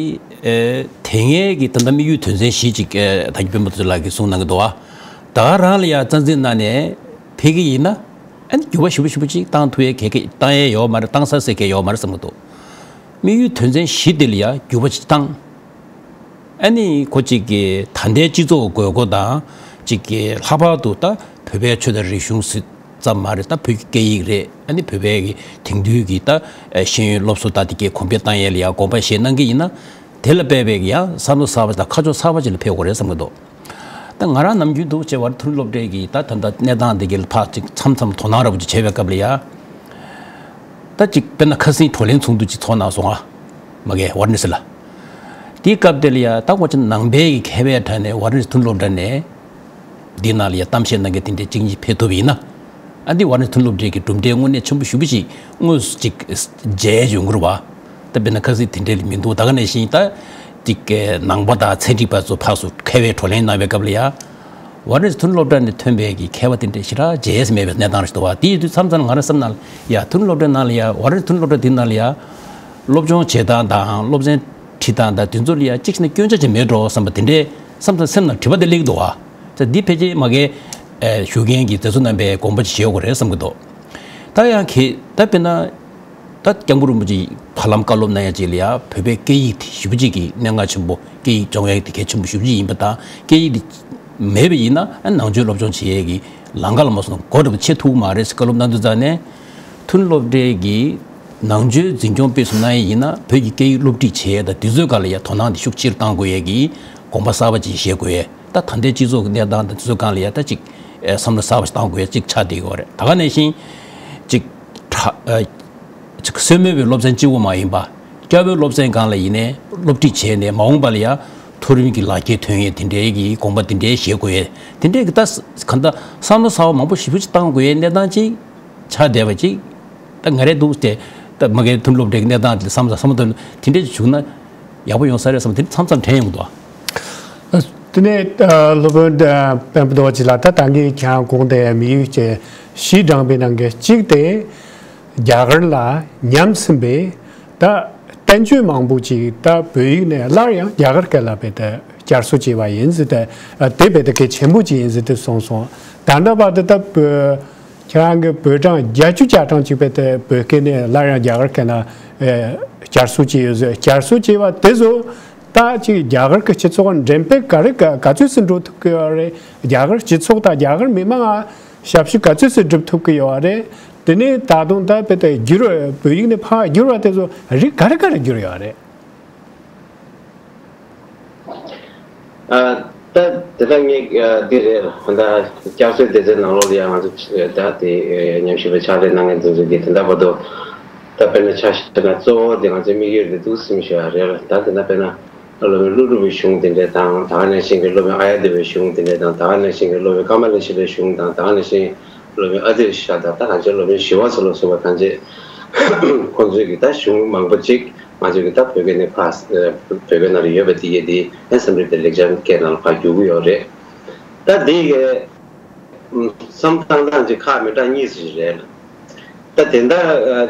ཨེ་དེ་སྔའི་གི་ད་ལྟ་དམིགས་ཡུལ་དོན་ཚན་བཞི་ཅིག་ཨེ་ད་གི་སྤེན་པ་དེ་ཚོ་ལགས་ཀྱིས་གསུངས་གནང་གི་འདུག་ཨ། ད་ག་རང་ལ་ཡ་རྩ་འཛིན་གནང་ནས་ཕེབས་ཀྱི་ཡིན་ན་ཨ་ནི་འགྱུར་བ་ཞེ་པོ་ཞེ་པོ་ཅིག་བཏང་ཐུབ་ཡས་གལ་གལ་བཏང་ཡས་ཡོད་མ་རེད། བཏང་ས་ཟེར་གལ་ཡོད་མ་རེད་བསམ་གྱི་འདུག་དམིགས་ཡུལ་དོན་ཚན་བཞི་འདི་ལ་ཡ་འགྱུར་བ་ཅིག་བཏང་། ཨ་ནི་ཁོ་གཅིག་གི་ད་ལྟའི་སྤྱི་ཚོགས་དགོས་མཁོ་དང་གཅིག་གི་ལྷག་པར་དུ་ད་བོད་པའི་ཆོས་དང་རིག་གཞུང་ཟེར་ཙམ་མ་རེད། ད་བོད་ཀྱི་སྐད་ཡིག་རེད། ཨ་ནི་བོད་པའི་གི་དེང་དུས་ཀྱི་ད་ཤེས་ཡོན་སློབ་གསོ་ད་དེ་གའི་གོང་འཕེལ་བཏང་ཡས་ལ་ཡང་དགོངས་པ་བཞེས་གནང་གི་ཡིན་ན་དེ་ལ་དཔག་པའི་གི་ཡང་བསམ་བློ་གསར་པ་དང་ཁ་ཕྱོགས་གསར་པ་ཅིག་ལ་ཕེབས་དགོས་རེད་བསམ་གྱི་འདུག་ད་ང་རང་ནམ་རྒྱུན་དུ་བྱས་པར་མཐོ་རིམ་སློབ་གྲྭའི་གི་ད་ད་ལྟ་གནས་སྟངས་དེ་གི་ཕར་ཅིག་མཚམས་མཚམས་དོ་སྣང་ར་བ་ཅིག་བྱས་པའི་སྐབས་ལ་ཡ། ད་ཅིག་དཔེར་ན་ཁ་སང་བགྲོ་གླེང་ཚོགས་འདུ་ཅིག་ཚོགས་གནང་སོང་ང་། མ་གི་ཝ་ར་ཎ་སི་ལ། དེའི་སྐབས་དེ་ལ་ཡ་ད་ང་ཚོ་ནང་པའི་གི་མཁས་པའི་གྲས་ནས་ཝ་ར་ཎ་སི་མཐོ་རིམ་སློབ་གྲྭ་ནས། འདི་ནང་ལ་ཡ་གཏམ་བཤད་གནང་མཁན་དེ་འདྲའི་གཅིག་གཉིས་ཕེབས་ཐུབ་པ་ཡིན་ན། ཨ་འདི་ཝ་ར་ཎ་སི་མཐོ་རིམ་སློབ་གྲྭའི་གི་གྲུབ་འབྲས་དངོས་གནས་ཆེན་པོ་ཞེ་པོ་ཅིག་དངོས་སུ་ཅིག་མཇལ་ཡོང་གི་རེད་བ། ད་དཔེར་ན་ཁ་སང་དེ་འདྲ་ལ་མི་འདུག་ད་ག་ནང་བཞིན་ད་ཅིག་ནང་པ་དང་ཚན་རིག་པ་ཚོ་ཕར་ཚུར་མཁས་པའི་བགྲོ་གླེང་གནང་བའི་སྐབས་ལ་ཡ། ཝ་ར་ཎ་སི་མཐོ་རིམ་སློབ་གྲྭ་ནས་ཐོན་པའི་གི་མཁས་པ་དེ་འདྲ་ཞེ་དྲག་མཇལ་ཡས་མེད་པའི་གནས་སྟངས་རེད་འདུག་བ། དེ་ཡིན་དུས་མཚམས་མཚམས་ང་རང་བསམ་ན་ཡ་མཐོ་རིམ་སློབ་གྲྭའི་ནང་ལ་ཡ་ཝ་ར་ཎ་སི་མཐོ་རིམ་སློབ་གྲྭ་དེ་ནང་ལ་ཡ། སློབ་སྦྱོང་བྱེད་སྟངས་དང་སློབ་ཚན་ཁྲིད་སྟངས་དང་དེ་ཚོ་ལ་ཡ་གཅིག་བྱས་ན་སྐྱོན་ཆ་ཅིག་མེད་འགྲོ་བསམ་པ་དེ་འདྲའི་བསམ་བསམ་སེམས་ནང་དྲི་བ་དེ་སླེབས་ཀྱི་འདུག་བ། ད་འདི་ཕལ་ཆེར་མ་གི་ཨེ་ཞུ་མཁན་གྱི་མཛད་གཙོ་རྣམ་པས་དགོངས་པ་ཅིག་བཞེས་དགོས་རེད་བསམ་གྱི་འདུག་ད་ཡང་གི་ད་དཔེར་ན་ད་སྐྱབས་མགོན་རིན་པོ་ཆེ་བར་ལམ་བཀའ་སློབ་གནང་ཡ་ཅིག་ལ་ཡ་བོད་པའི་སྐད་ཡིག་དེ་ཞེ་པོ་ཅིག་གི་གནད་འགག་ཆེན་པོ། སྐད་ཡིག་སྦྱོང་ཡ་དེ་གལ་ཆེན་པོ་ཞེ་པོ་ཅིག་ཡིན་པ་དང་། སྐད་ཡིག་དེ་མེད་པ་ཡིན་ན་ཨ་ནང་ཆོས་སློབ་སྦྱོང་བྱེད་ཡས་ཀྱི་ལམ་ཁ་ལ་མ་སོང་ན་སྒོ་འདྲ་པོ་ཕྱེ་ཐུབ་ཀྱི་མ་རེད་ཟེར་བཀའ་སློབ་གནང་དུས་ཙང་ནས། མཐོ་རིམ་སློབ་གྲྭའི་གི་ནང་ཆོས་འཛིན་སྐྱོང་སྤེལ་གསུམ་གནང་ཡས་ཡིན་ན་བོད་ཀྱི་སྐད་ཡིག་སློབ་ཁྲིད་བྱེད་ཡས་དང་དེ་ཚོའི་སྒང་ལ་ཡ་དོ་སྣང་དེ་ཤུགས་ཆེ་རུ་གཏང་དགོས་ཡས་ཀྱི་དགོངས་པ་གསར་པ་ཅིག་བཞེས་དགོས་ཡས། ད་ད་ལྟའི་སྤྱི་ཚོགས་ཀྱི་གནས་སྟངས་དང་དེ་ཚོའི་སྒང་ལ་ཡ་ད་ཅིག་ཨེ་བསམ་བློ་གསར་པ་ཞིག་གཏང་དགོས་ཡས་ཅིག་ཆགས་བསྡད་ཡོད་རེད། ད་ག་ནང་བཞིན་ཅིག་ཁྲ་ཨེ་ཅིག་སེར་མོ་བའི་སློབ་ཚན་གཅིག་པོ་མ་ཡིན་པ། སྐྱ་བོའི་སློབ་ཚན་སྒང་ལ་ཡིན་ནའི་སློབ་ཁྲིད་བྱས་ནས་མ་འོངས་པ་ལ་ཡ་མཐོ་རིམ་གྱི་ལག་འཁྱེར་ཐོན་ཡས་དེ་འདྲའི་གི་དགོངས་པ་དེ་འདྲའི་བཞེས་དགོས་ཡས། དེ་འདྲའི་གི་ད་ག་ད་བསམ་བློ་གསར་པ་མང་པོ་ཞེ་པོ་ཅིག་གཏང་དགོས་ཡས་གནས་སྟངས་ཅིག་ཆགས་བསྡད་པ་ཅིག་ད་ང་རེ་འདུག་སྟེ། ད་མ་གི་མཐོ་རིམ་སློབ་གྲྭའི་གནས་སྟངས་དེ་བསམ་བསམ་བསམ་བློ་དེ་འདྲ་བྱུང་ན་ཡག་པོ་ཡོང་ས་རེད་བསམ། དེ་མཚམས་མཚམས་དྲན་ཡོང་གི་འདུག་ཨ། དེ་ནས་ཨ་སློབ་དཔོན་ཨ་དཔོན་པོ་རྡོ་རྗེ་ལགས། ད་ད་གིན་ཁྱེད་རང་གོང་དེ་དམིགས་ཡུལ་གྱི་བཞི་དྲངས་པའི་ནང་གི་གཅིག་དེ། རྒྱ་གར་ལ་ཉམས་ཟིན་པའི་ད་བསྟན་བཅོས་མང་པོ་ཅིག་ད་བོད་ཡིག་ནས་སླར་ཡང་རྒྱ་གར་སྐད་ལ་བེད་དེ་བསྐྱར་གསོ་བྱས་པ་ཡིན་ཟེར་ཏེ། ཨ་དེ་བེད་དེ་གལ་ཆེན་པོ་ཅིག་ཡིན་ཟེར་ཏེ་གསུངས་སོང་། ད་ལྟ་བར་དུ་ད་བོད་ཁྱེད་རང་གི་བོད་གྲངས་བརྒྱད་ཅུ་གྱ་གྲངས་ཅིག་བེད་དེ་བོད་སྐད་ནས་སླར་ཡང་རྒྱ་གར་སྐད་ལ་ཨེ་བསྐྱར་གསོ་བྱས་ཡོད་ཟེར། བསྐྱར་གསོ་བྱས་པ་དེ་ཚོ་ད་ཅིག་རྒྱ་གར་གྱི་སྤྱི་ཚོགས་འགྲེམས་སྤེལ་ག་རེ་ག་ག་ཚོད་ཙམ་འགྲོ་ཐུབ་ཀྱི་ཡོད་རེད། རྒྱ་གར་སྤྱི་ཚོགས་དང་རྒྱ་གར་མི་མང་ང་ཞབས་ཞུ་ག་ཚོད་ཙམ་སྒྲུབ་ཐུབ་ཀྱི་ཡོད་རེད། དེ་ནས་ད་དུང་ད་དཔེ་ད་བསྒྱུར་བ་བོད་ཡིག་ནས་ཕར་བསྒྱུར་བ་དེ་ཚོ་རིགས་ག་རེ་ག་རེ་བསྒྱུར་ཡོད་རེད། ཨ་ད་དེ་ལྟར་ངས་ཨ་འདི་རེད། ད་བསྐྱར་གསོའི་སྡེ་ཚན་ནང་ལོགས་ལ་ཡང་ང་ཚོ་ད་དེ་ཉམས་ཞིབ་པའི་ཕྱག་ལས་གནང་མཁན་དེ་ཚོ་གིས་དེ་འདྲ་བར་དུ་ད་དཔེར་ན་ཆ་བཞག་ན་གཙོ་བོ་དེ་ང་ཚོའི་དམིགས་ཡུལ་དེ་འདུག་སེམས་ཤོག་ཡ་རེད། ད་དེ་འདྲ་དཔེར་ན། སློབ་དཔོན་ཀླུ་སྒྲུབ་པའི་གཞུང་དེ་འདྲས་དང་། ད་ག་ནང་བཞིན་གྱི་སློབ་དཔོན་ཨཱརྱ་དེ་བའི་གཞུང་དེ་འདྲས་དང་། ད་ག་ནང་བཞིན་གྱི་སློབ་དཔོན་ཀ་མ་ལ་ཤཱི་པའི་གཞུང་དང་། ད་ག་ནང་བཞིན་སློབ་དཔོན་ཨ་ཏི་རི་ཤ་དང་། ད་ག་ནང་བཞིན་སློབ་དཔོན་ཞི་བ་འཚོ་ལ་སོགས་པ་ཐམས་ཅད་ཁོང་ཚོའི་གི་ད་གཞུང་མང་པོ་ཅིག་ང་ཚོའི་གི་ད་བོད་སྐད་ནས་ཕར་བོད་སྐད་ནང་ལ་ཡོད་པ་དེ་ཡི་དེ་ཡང་སམ་སྐྲྀཏ་ལེགས་སྦྱར་སྐད་ནང་ལ་ཕར་བསྒྱུར་གྱི་ཡོད་རེད། ད་དེ་གི་བསམ་བློ་བཏང་སྟངས་ཀྱི་ཁག་མི་འདྲ་གཉིས་སུ་ཞིག་རེད། ད་དེ་འདྲ་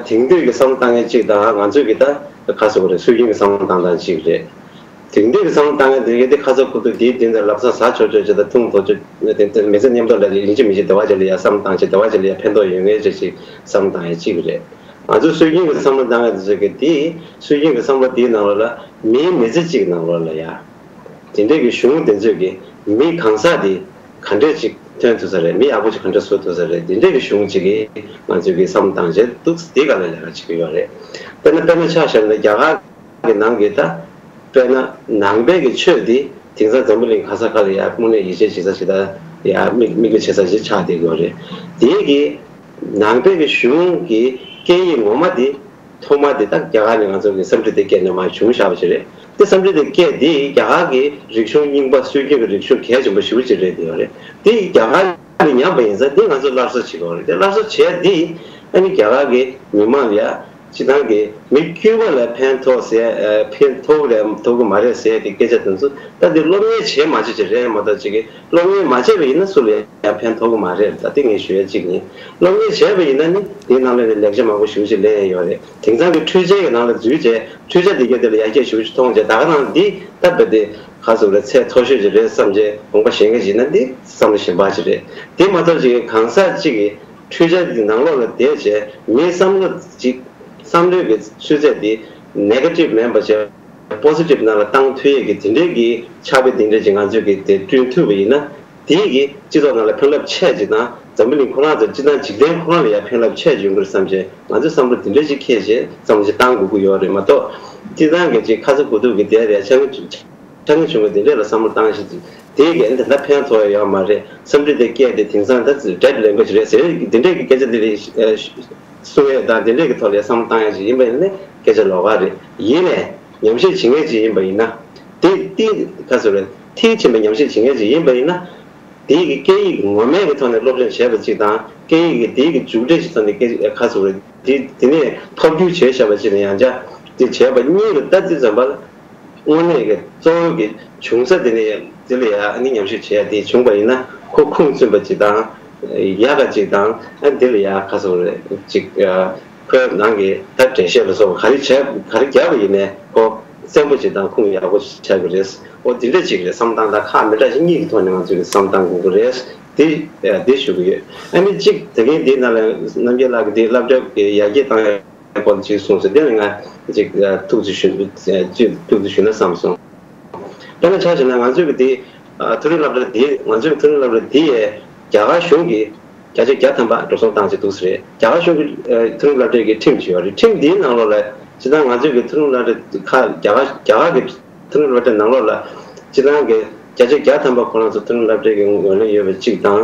དེང་དུས་ཀྱི་བསམ་བློ་བཏང་མཁན་གཅིག་དང་ང་ཚོས་ཀྱི་ད་ཁ་གསོ་བ་རེད། སྲོལ་རྒྱུན་གྱི་བསམ་བློ་བཏང་སྟངས་གཅིག་རེད། དེང་དུས་ཀྱི་བསམ་བློ་བཏང་མཁན་དེ་གའི་དེ་ཁ་གསོ་ཁུ་ཐུག་དེའི་དེ་འདྲ་ལབ་ས་ཟ་ཆོག་ཆོག་ཅིག་དང་འཐུང་ཐུབ་ཆོག་དེ་མི་ཚེ་མཉམ་དུ་ལ་ཡིན་གཅིག་མིན་གཅིག་བདེ་བ་ཅིག་ལ་ཡ་བསམ་བློ་བཏང་ཅིག་བདེ་བ་ཅིག་ལ་ཡ་ཕན་ཐོགས་ཡོད་མཁན་ཅིག་ཅིག་བསམ་བློ་བཏང་ཡ་གཅིག་རེད། ང་ཚོས་སྲོལ་རྒྱུན་གྱི་བསམ་བློ་བཏང་མཁན་དེ་ཚོས་ཀྱི་དེ་སྲོལ་རྒྱུན་གྱི་བསམ་བློ་དེའི་ནང་ལོགས་ལ་མིའི་མི་ཚེ་གཅིག་ནང་ལོགས་ལ་ཡ། དེ་འདྲའི་གི་གཞུང་དེ་ཚོས་ཀྱི་མི་གང་ཟག་དེ་ག་འདྲས་ཅིག་ཐོན་ཐུབ་ས་རེད། མི་ཡག་པོ་ཅིག་ག་འདྲས་བཟོ་ཐུབ་ས་རེད། དེ་འདྲའི་གི་གཞུང་ཅིག་གིས་ང་ཚོས་ཀྱི་བསམ་བློ་བཏང་བྱས་འདུག་དེ་ག་ལ་ལས་ཀ་བྱེད་ཀྱི་ཡོད་རེད། དཔེར་ན་དཔེར་ན་ཆ་བཞག་ན་རྒྱ་གར་གྱི་ནང་གི་ད་དཔེར་ན་ནང་པའི་གི་ཆོས་དེ་དེང་སང་འཛམ་བུ་གླིང་ག་ས་ག་ལ་ཡ་དངོས་གནས་ཡིད་ཆེས་བྱེད་ས་ཞིག་དང་ཡ་མིག་མིག་དཔེ་བྱེད་ས་ཞིག་ཆགས་བསྡད་ཀྱི་ཡོད་རེད། དེའི་གི་ནང་པའི་གི་གཞུང་གི་སྐད་ཡིག་ངོ་མ་དེ། ཐོག་མ་དེ་ད་རྒྱ་གར་ནས་ང་ཚོ་གི་སམ་སྐྲྀཏའི་སྐད་ནས་མར་བྱུང་བཞག་པ་ཞིག་རེད། དེ་སམ་སྐྲྀཏའི་སྐད་འདི་རྒྱ་གར་གྱི་རིག་གཞུང་རྙིང་པ་སྲོལ་རྒྱུན་གྱི་རིག་གཞུང་གལ་ཆེན་པོ་ཞེ་པོ་ཅིག་རེད་བསྡད་ཡོད་རེད། དེ་རྒྱ་གར་ནས་ཉམས་པ་ཡིན་ཙང་འདི་ང་ཚོ་སླར་གསོ་བྱེད་དགོས་རེད། དེ་སླར་གསོ་བྱས་འདི་ཨ་ནི་རྒྱ་གར་གྱི་མི་མང་ལ་ཡ་སྤྱི་བཏང་གི་མི་དཀྱུས་མ་ལ་ཕན་ཐོགས་ཟེར་ཨ་ཕན་ཐོགས་རེད་ཐོགས་ཀྱི་མ་རེད་ཟེར་གྱི་སྐད་ཆ་དེ་ཚོ་ད་འདི་སློབ་གཉེར་བྱས་མ་བྱས་ཅིག་རེད་མ་གཏོགས་ཅིག་གི་སློབ་གཉེར་མ་བྱས་པ་ཡིན་ན་སུ་ལ་ཡ། ཡང་ཕན་ཐོགས་ཀྱི་མ་རེད། ད་དེ་ངས་ཞུ་ཡ་གཅིག་ཡིན། སློབ་གཉེར་བྱས་པ་ཡིན་ན་ནི་དེའི་ནང་ལ་ནི་ལེགས་ཆ་མང་པོ་ཞེ་པོ་ཅིག་ལེན་ཡ་ཡོད་རེད། དེང་སང་གི་འཕྲུལ་ཆས་ཀྱི་ནང་ལ་འཛུལ་བྱས་འཕྲུལ་ཆ་དེ་གའི་དེ་ལ་ཡར་རྒྱས་ཞེ་པོ་ཅིག་གཏོང་བྱས་ད་ག་རང་འདི་ད་བོད་དེ་ཁ་སོགས་ལ་ཚད་མཐོ་ཤོས་ཅིག་རེད་བསམ་བྱས་དགོངས་པ་བཞེས་མཁན་ཅིག་ཡིན་ན་འདི་བསམ་བློ་གཞན་པ་ཅིག་རེད། དེ་མ་གཏོགས་ཅིག་གང་ཟག་ཅིག་གིས་འཕྲུལ་ཆ་དེ་ནང་ལོགས་ལ་བསྡད་བྱས་མིའི་བསམ་བློ་ཅིག་བསམ་བློའི་གི་ཆུ་ཚད་དེ་ནེ་གེ་ཊིབ་མིན་པ་བྱས། པོ་སི་ཊིབ་ནང་ལ་བཏང་ཐུབ་ཡས་ཀྱི་དེ་འདྲའི་གི་ཕྱག་དཔེ་དེ་འདྲ་ཅིག་ང་ཚོས་ཀྱི་དེ་བསྐྲུན་ཐུབ་པ་ཡིན་ན། དེ་གི་སྤྱི་ཚོགས་ནང་ལ་ཕན་རླབས་ཆེ་ཅིག་དང་འཛམ་བུ་གླིང་ཁོ་རང་ཚོ་སྤྱི་བཏང་འཇིག་རྟེན་ཁོ་རང་ལ་ཡང་ཕན་རླབས་ཆེ་ཡོང་གི་རེད་བསམ་བྱས་ང་ཚོས་བསམ་བློ་དེ་འདྲ་ཅིག་འཁྱེར་བྱས་བསམ་བློ་ཅིག་བཏང་དགོས་ཀྱི་ཡོད་རེད་མ་གཏོགས། སྤྱི་བཏང་གི་ཅིག་ཁ་ཚ་དགོས་གཏུགས་ཀྱི་དེ་རེད་ཆ་ངན་ཆ་ངན་བྱུང་བའི་དེ་འདྲ་ལ་བསམ་བློ་བཏང་ཞིག་ཅིག་ དེ་གས་འདི་འདྲ་ཕན་ཐོགས་ཡོད་མ་རེད། འཚམས་འདྲི་དེ་སྐད་དེ་དེང་སང་ད་འདྲེད་ལེན་པ་ཞིག་རེད་ཟེར། འདི་འདྲས་ཀྱི་སྐད་ཆ་འདི་རེད་གསུང་ཡས་དང་འདི་འདྲས་ཀྱི་ཐོག་ལ་བསམ་བློ་བཏང་ཡས་ཅིག་ཡིན་པ་ཡིན་ན་སྐད་ཆ་ལོགས་ཀ་རེད། ཡིན་ནས་ཉམས་ཞིབ་བྱེད་མཁན་ཅིག་ཡིན་པ་ཡིན་ན། དེ་དེ་ག་ཟེར་རེད། མཐིལ་ཕྱིན་པའི་ཉམས་ཞིབ་བྱེད་མཁན་ཅིག་ཡིན་པ་ཡིན་ན། དེའི་གི་སྐད་ཡིག་ངོ་མའི་གི་ཐོག་ནས་སློབ་སྦྱོང་བྱས་པ་ཅིག་དང་། སྐད་ཡིག་གི་དེའི་གི་མཇུག་འབྲས་ཀྱི་ཐོག་ནས་སྐད་ཡིག་ཁ་གསོ་རེད། དེ་དེ་ནས་ཕབ་བསྒྱུར་བྱས་བཞག་པ་ཅིག་ནས་ཡང་བསྐྱར་དེ་བྱས་པ་གཉིས་ལ་ལྟ་དུས་ཙམ་པ་ལ། དངོས་གནས་ཀྱི་གཙོ་བོ་གི་བྱུང་ས་དེ་ནས་དེ་ལ་ཡ་ཨ་ནི་ཉམས་ཞིབ་བྱས་ཡ་དེ་བྱུང་པ་ཡིན་ན་ཁོ་ཁུངས་བཙུན་པ་ཅིག་དང་། ཡག་ག་ཅིག་དང་ཨ་དེ་ལ་ཡ་ཁ་གསོ་རེད་ཅིག་ཁོའི་ནང་གི་ད་འགྲེལ་བཤད་ལ་སོགས་པ་ག་རེ་བྱས་ག་རེ་བརྒྱབ་པ་ཡིན་ནའི་ཁོ་གསལ་པོ་ཅིག་དང་ཁུངས་ཡག་པོ་ཆགས་ཀྱི་རེད། འོ་དེ་འདྲ་ཅིག་རེད། བསམ་སྟངས་དང་ཁག་མི་འདྲ་ཞིག་གཉིས་ཀྱི་ཐོག་ནས་ང་ཚོས་བསམ་སྟངས་དགོས་ཀྱི་རེད། དེ་དེ་ཞུ་གི་ཡོད། ཨ་ནི་གཅིག་ད་གིན་དེའི་ནང་ལ་རྣམ་རྒྱལ་ལགས་ཀྱིས་དེ་སློབ་གྲྭ་གི་ཡར་རྒྱས་བཏང་ཡ་སྐོར་ཅིག་གསུངས་སོང་། དེ་ལ་ང་ཅིག་ཐུགས་རྗེ་ཞུ་ཅིག་ཐུགས་རྗེ་ཞུ་ན་བསམ་སོང་། དཔེར་ན་ཆ་བཞག་ན་ང་ཚོས་ཀྱི་དེ་མཐོ་རིམ་སློབ་གྲྭ་དེ་ང་ཚོའི་མཐོ་རིམ་སློབ་གྲྭ་དེ་ཡས་རྒྱ་གར་གཞུང་གིས་བརྒྱ་ཆ་བརྒྱ་ཐམ་པ་འགྲོ་སོང་བཏང་བྱས་འདུག་ཟེར་རེད། རྒྱ་གར་གཞུང་གི་ཨ་མཐོ་རིམ་སློབ་གྲྭའི་གི་ཁྲིམས་ཅིག་ཡོད་རེད། ཁྲིམས་འདིའི་ནང་ལོགས་ལ་སྤྱིར་བཏང་ང་ཚོའི་གི་མཐོ་རིམ་སློབ་གྲྭ་ཁག་རྒྱ་གར་རྒྱ་གར་གི་མཐོ་རིམ་སློབ་གྲྭ་ནང་ལོགས་ལ་སྤྱིར་བཏང་གི་བརྒྱ་ཆ་བརྒྱ་ཐམ་པ་ཁོ་རང་ཚོ་མཐོ་རིམ་སློབ་གྲྭའི་གི་ངོས་ལེན་ཡོད་པ་གཅིག་དང་།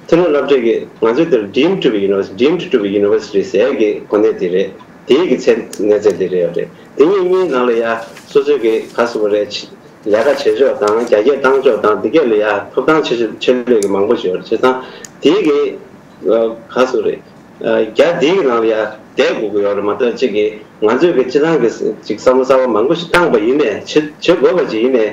མཐོ་རིམ་སློབ་གྲྭའི་གི་ང་ཚོའི་འདིར་deemed to be university, deemed to be university ཟེར་གི་གོ་གནས་དེ་རེད། དེའི་གི་ཚད་གནས་ཚད་དེ་རེད་ཡོད་རེད། དེ་གཉིས་གཉིས་ནང་ལ་ཡ་སོ་སོའི་གི་ག་ཟེར་དགོས་རེད། ལས་ཀ་བྱེད་ཕྱོགས་དང་རྒྱ་སྐྱེད་བཏང་ཕྱོགས་དང་འདི་གས་ལ་ཡ་ཐོབ་ཐང་ཆེ་ཆེ་ཆེ་ལོས་ཀྱི་མང་པོ་ཞིག་ཡོད་རེད། བྱས་ཙང་དེའི་གི་ཨ་ག་ཟེར་རེད། ཨ་རྒྱ་དེའི་གི་ནང་ལ་ཡ་བསྡད་དགོས་ཀྱི་ཡོད་རེད་མ་གཏོགས་གཅིག་གི་ང་ཚོའི་གི་སྤྱི་བཏང་གི་ཅིག་བསམ་བློ་གསར་པ་མང་པོ་ཞིག་བཏང་པ་ཡིན་ནའི་བྱེད་བྱེད་དགོས་པ་ཅིག་ཡིན་ནའི་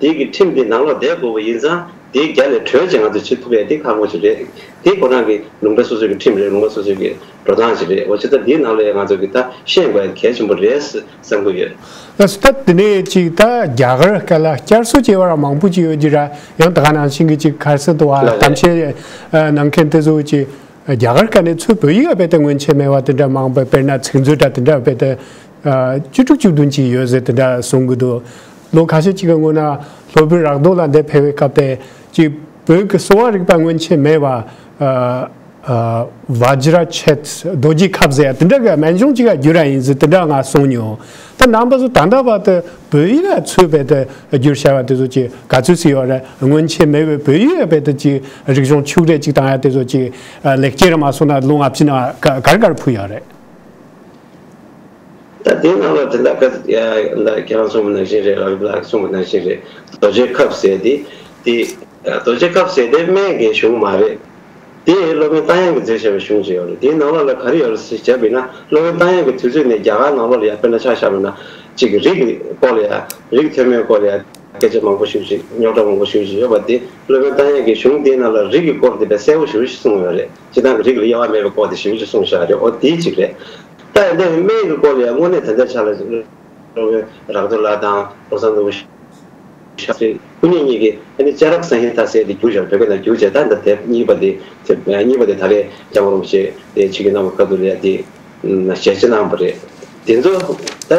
དེའི་གི་ཁྲིམས་དེ་ནང་ལོགས་བསྡད་དགོས་པ་ཡིན་ཙང་དེའི་རྒྱ་ལས་གྲོལ་ཅིག་ང་ཚོ་བྱེད་ཐུབ་ཡ་དེ་ཁག་པོ་ཞིག་རེད། དེ་ཁོ་རང་གི་ལུང་པ་སོ་སོའི་གི་ཁྲིམས་རེད། ལུང་པ་སོ་སོའི་གི་འགྲོ་སྟངས་ཤིག་རེད། འོ་ཅི་ད་འདིའི་ནང་ལ་ང་ཚོ་གི་ད་ཤེས་དགོས་གལ་ཆེན་པོ་རེད་བསམ་གི་ཡོད། ལགས་སོ། ད་དེ་ནས་ཅིག་ད་རྒྱ་གར་སྐད་ལ་བསྐྱར་གསོ་བྱས་པ་ར་མང་པོ་ཅིག་ཡོད་ཀྱི་ར། ཡང་ད་ག་ནང་བཞིན་གི་ཅིག་ག་རེ་ཟེར་འདུག་བ། ལགས་རེད། གཏམ་བཤད་ཨ་གནང་མཁན་དེ་ཚོ་ཅིག་རྒྱ་གར་སྐད་ནས་ཚུར་བོད་ཡིག་ལ་དཔེ་དེ་སྔོན་ཆད་མེད་པ་དེ་འདྲ་མང་པོ། དཔེར་ན་ཚིག་མཛོད་འདྲ་དེ་འདྲ་དཔེ་དེ་ཨ་བཅུ་དྲུག་བཅུ་བདུན་ཅིག་ཡོད་ཟེར་དེ་འདྲ་གསུང་གི་འདུག་ལོ་ཁ་ཤས་ཅིག་གི་སྔོན་ན་སློབ་དཔོན་རག་རྡོ་ལགས་འདིར་ཕེབས་པའི་སྐབས་དེ་ཅིག་བོད་ཀྱི་གསོ་བ་རིག་པ་སྔོན་ཆད་མེད་པ་ཨ་ཨ་བཛྲ་ཆེད་རྡོ་རྗེ་ཁབ་ཟེར་ཡ་དེ་འདྲ་གི་སྨན་གཞུང་ཅིག་ག་བསྒྱུར་ཡ་ཡིན་ཟེར་དེ་འདྲ་ང་གསུངས་མྱོང་། ད་རྣམ་པ་ཚོ་ད་ལྟ་བར་དུ་བོད་ཡིག་ལ་ཚུར་བོད་དུ་བསྒྱུར་བྱ་བ་དེ་ཚོ་ཅིག་ག་ཚོད་ཅིག་ཡོད་རེད། སྔོན་ཆད་མེད་པའི་བོད་ཡིག་ལ་བོད་དུ་ཅིག་རིག་གཞུང་ཕྱུགས་རེ་ཅིག་བཏང་ཡ་དེ་ཚོ་ཅིག་ལེགས་སྐྱེས་ར་མ་སོང་ན་ལོ་ལྔ་བཅུ་ནང་ག་ག་རེ་ག་རེ་ཕུལ་ཡོད་རེད། ད་དེའི་ནང་ལ་དེ་འདྲ་ཀ་ད་ཁྱེད་རང་གསུངས་པ་ནང་བཞིན་རེད། རག་རྡོ་ལགས་གསུངས་པ་ནང་བཞིན་རེད། རྡོ་རྗེ་ཁབ་ཟེར་དེ་དེ་རྡོ་རྗེ་ཁབ་ཟེར་དེ་སྨན་གྱི་གཞུང་མ་རེད། དེ་སློབ་དཔོན་རྟ་དབྱངས་ཀྱིས་མཛད་བྱས་པའི་གཞུང་ཅིག་ཡོད་རེད། དེའི་ནང་ལོགས་ལ་ག་རེ་ཡོད་རེད་ཟེར་བྱས་པ་ཡིན་ན། སློབ་དཔོན་རྟ་དབྱངས་ཀྱི་དུས་ཚོད་ནས་རྒྱ་གར་ནང་ལོགས་ལ་ཡ་དཔེར་ན་ཆ་བཞག་པ་ཡིན་ན་གཅིག་རིགས་ཀྱི་སྐོར་ལ་ཡ་རིགས་མཐོ་དམན་སྐོར་ལ་ཡ་སྐད་ཆ་མང་པོ་ཞིག་ཅིག་རྙོག་དྲ་མང་པོ་ཞིག་ཅིག་ཡོད་པ་དེ་སློབ་དཔོན་རྟ་དབྱངས་ཀྱི་གཞུང་དེའི་ནང་ལ་རིགས་ཀྱི་སྐོར་དེ་དཔེ་གསལ་པོ་ཞེ་པོ་ཞིག་གསུངས་ཡོད་རེད། སྤྱིར་བཏང་གི་རིགས་ལ་དབྱེ་བ་མེད་པའི་སྐོར་དེ་ཞེ་པོ་ཅིག་གསུངས་བཞག་རེད། འོ་དེ་གཅིག་རེད། ད་ཡིན་ནའི་སྨན་གྱི་སྐོར་ལ་ཡང་དངོས་གནས་ད་ལྟའི་ཆ་ལ་སློབ་དཔོན་རག་རྡོ་ལགས་དང་བློ་བཟང་ནོར་བུ་ཤཱསྟྲི་སྐུ་ཉིད་གཉིས་ཀྱིས་ཨ་ནི་ཅ་རཀ་སཾ་ཧི་ཏཱ་ཟེར་དེ་བསྒྱུར་བཞག་བོད་སྐད་ནང་བསྒྱུར་བྱས། ད་ད་དེབ་གཉིས་པ་དེ་དེབ་གཉིས་པ་དེ་ད་རེས་སྐྱབས་མགོན་རིན་པོ་ཆེ་དེ་ཆིབས་བསྒྱུར་གནང་བའི་སྐབས་དུ་ལ་ཡ་དེ་ཞལ་ཕྱེ་གནང་བ་རེད། དེ་ཚོ་ད་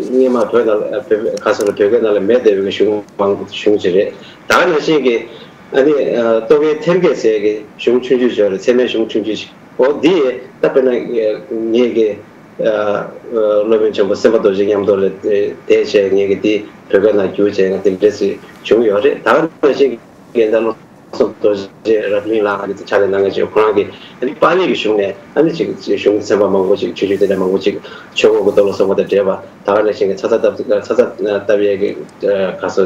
སྔོན་མ་བོད་ནང་ལ་བོད་ཁ་སང་ལ་བོད་སྐད་ནང་ལ་མེད་བསྡད་པའི་གཞུང་མང་གཞུང་ཅིག་རེད། ད་ག་ནང་བཞིན་གྱི་ཨ་ནི་ཨ་རྟོག་གེའི་ཐེར་འགྱེད་ཟེར་གྱི་གཞུང་ཆུང་ཆུང་ཅིག་ཡོད་རེད། ཚད་མའི་གཞུང་ཆུང་ཆུང་ཞིག་འོ་འདི་ད་དཔེར་ན་ངེད་ཀྱི་ཨ་སློབ་དཔོན་ཆེན་པོ་སེམས་དཔའ་རྡོ་རྗེ་མཉམ་དུ་ལ་བསྡད་བྱས་ངེད་ཀྱི་འདི་བོད་སྐད་ནང་བསྒྱུར་བྱས་ང་དེ་འདྲ་ཞིག་བྱུང་ཡོད་རེད། ད་ག་ནང་བཞིན་གྱི་འདི་བློ་བཟང་རྡོ་རྗེ་རབ་གླིང་ལགས་ཀྱི་ཕྱག་ལས་གནང་མཁན་ཅིག་ཁོ་རང་གིས་ཨ་ནི་པཱ་ལི་གི་གཞུང་ནས་ཨ་ནི་ཅིག་གཞུང་གི་ཚན་པ་མང་པོ་ཅིག་ཆུང་ཆུང་དེ་འདྲ་མང་པོ་ཅིག་ཆོས་འཁོར་གྱི་མདོ་ལ་སོགས་པ་དང་འབྲེལ་བ། ད་ག་ནང་བཞིན་གྱི་ཚ་ཚ་བཏབ་ཚ་ཚ་བཏབ་ཡས་ཀྱི་ག་སོ།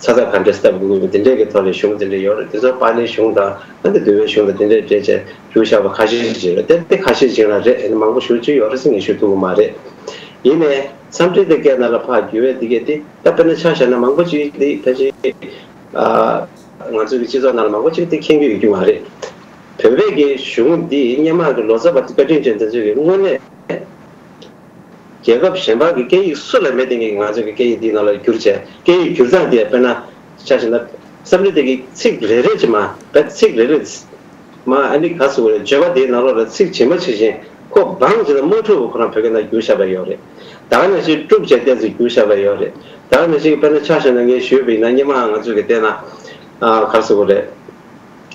ཚ་ཚ་ག་འདྲས་བཏབ་དགོས་ཀྱི་དེ་འདྲས་ཀྱི་ཐོག་ནས་གཞུང་དེ་འདྲས་ཡོད་རེད། དེ་ཚོ་པཱ་ལིའི་གཞུང་དང་ཨ་ནི་འདུལ་བའི་གཞུང་དང་དེ་འདྲས་འདྲས་བྱས་བསྒྱུར་བཞག་པ་ཁ་ཤས་ཤིག་རེད། དེ་དེ་ཁ་ཤས་ཤིག་ལ་རེད། ཨ་ནི་མང་པོ་ཞེ་ཅིག་ཡོད་རེད་ཟེར་ངས་ཞུ་ཐུབ་ཀྱི་མ་རེད། ཡིན་ནའི་འཚམས་འདྲི་དེ་སྐད་ནང་ལ་ཕར་བསྒྱུར་བའི་དེ་གས་དེ་ད་དཔེར་ན་ཆ་བཞག་ན་མང་པོ་ཅིག་དེ་ཕལ་ཆེར་ཨ་ང་ཚོའི་གི་སྤྱི་ཚོགས་ནང་ལ་མང་པོ་ཅིག་དེ་མཁྱེན་གྱི་ཡོད་རྒྱུ་མ་རེད། བོད་པའི་གི་གཞུང་འདི་སྔོན་མ་གི་ལོ་ཙཱ་བ་བཀའ་དྲིན་ཅན་དེ་ཚོས་གི་དངོས་གནས། རྒྱལ་ཁབ་གཞན་པ་གི་སྐད་ཡིག་སུ་ལ་མེད་དེ་ངས་ང་ཚོ་གི་སྐད་ཡིག་འདིའི་ནང་ལ་བསྒྱུར་བྱས། སྐད་ཡིག་བསྒྱུར་སྟངས་དེ་དཔེར་ན་ཆ་བཞག་ན་བསམ་རིག་དེ་གི་ཚིག་རེ་རེ་ཅིག་མ་བས་ཚིག་རེ་རེ་མ་ཨ་ནི་ག་ཟེར་དགོས་རེད། བརྗོད་པ་དེའི་ནང་ལོགས་ལ་ཚིག་ཇི་མ་ཇི་བཞིན་ཁོ་སྦང་ཅིག་ལ་མ་འཁྲུལ་བ་ཁོ་རང་བོད་སྐད་ནང་བསྒྱུར་བཞག་པ་ཡོད་རེད། ད་ག་ནང་བཞིན་དཀྲུག་བྱས་བལྟས་ཚེ་བསྒྱུར་བཞག་པ་ཡོད་རེད། ད་ག་ནང་བཞིན་དཔེར་ན་ཆ་བཞག་ན་ངས་ཞུས་པ་ཡིན་ན་སྔོན་མ་ང་ཚོ་གི་བལྟས་ན་ཨ་ག་ཟེར་དགོས་རེད།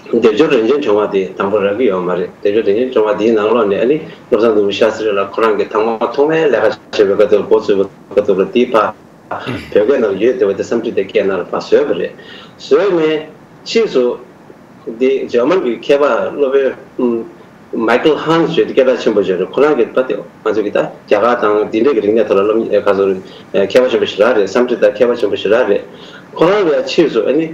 བདེ་སྦྱོར་རིན་ཆེན་བྱུང་བ་དེ་དང་པོ་རག་གི་ཡོད་མ་རེད། བདེ་སྦྱོར་རིན་ཆེན་བྱུང་བ་དེའི་ནང་ལོགས་ནས་ཨ་ནི་བློ་བཟང་ནོར་བུ་ཤཱསྟྲི་ལགས་ཁོ་རང་གིས་ཐོག་མ་ཐོག་མའི་ལས་ཀ་བྱེད་པའི་སྐབས་དུ་འགོ་བཙུགས་པའི་སྐབས་དུ་ལ་དེའི་ཕར་བོད་སྐད་ནང་ཡོད་བསྡད་པ་དེ་བསམ་རིག་དེ་སྐད་ནང་ལ་ཕར་བཟོས་པ་རེད། བཟོས་ནས་ ཕྱིས་སུ་འདི་འཇར་མན་གྱི་མཁས་པ་སློབ་དཔོན་མའི་ཀལ་ཧན་ཞེས་སྐད་གྲགས་ཆེན་པོ་ཞིག་རེད། ཁོ་རང་གིས་ད་དེ་ང་ཚོ་གི་ད་རྒྱ་གར་དང་འདི་འདྲའི་གི་རིག་གནས་ཐོག་ལ་སློབ་གཉེར་ཁ་སོ་མཁས་པ་ཆེན་པོ་ཞིག་རང་རེད། སཾ་སྐྲྀ་ཏ་མཁས་པ་ཆེན་པོ་ཞིག་རང་རེད། ཁོ་རང་གིས་ཕྱིས་སུ་ཨ་ནི་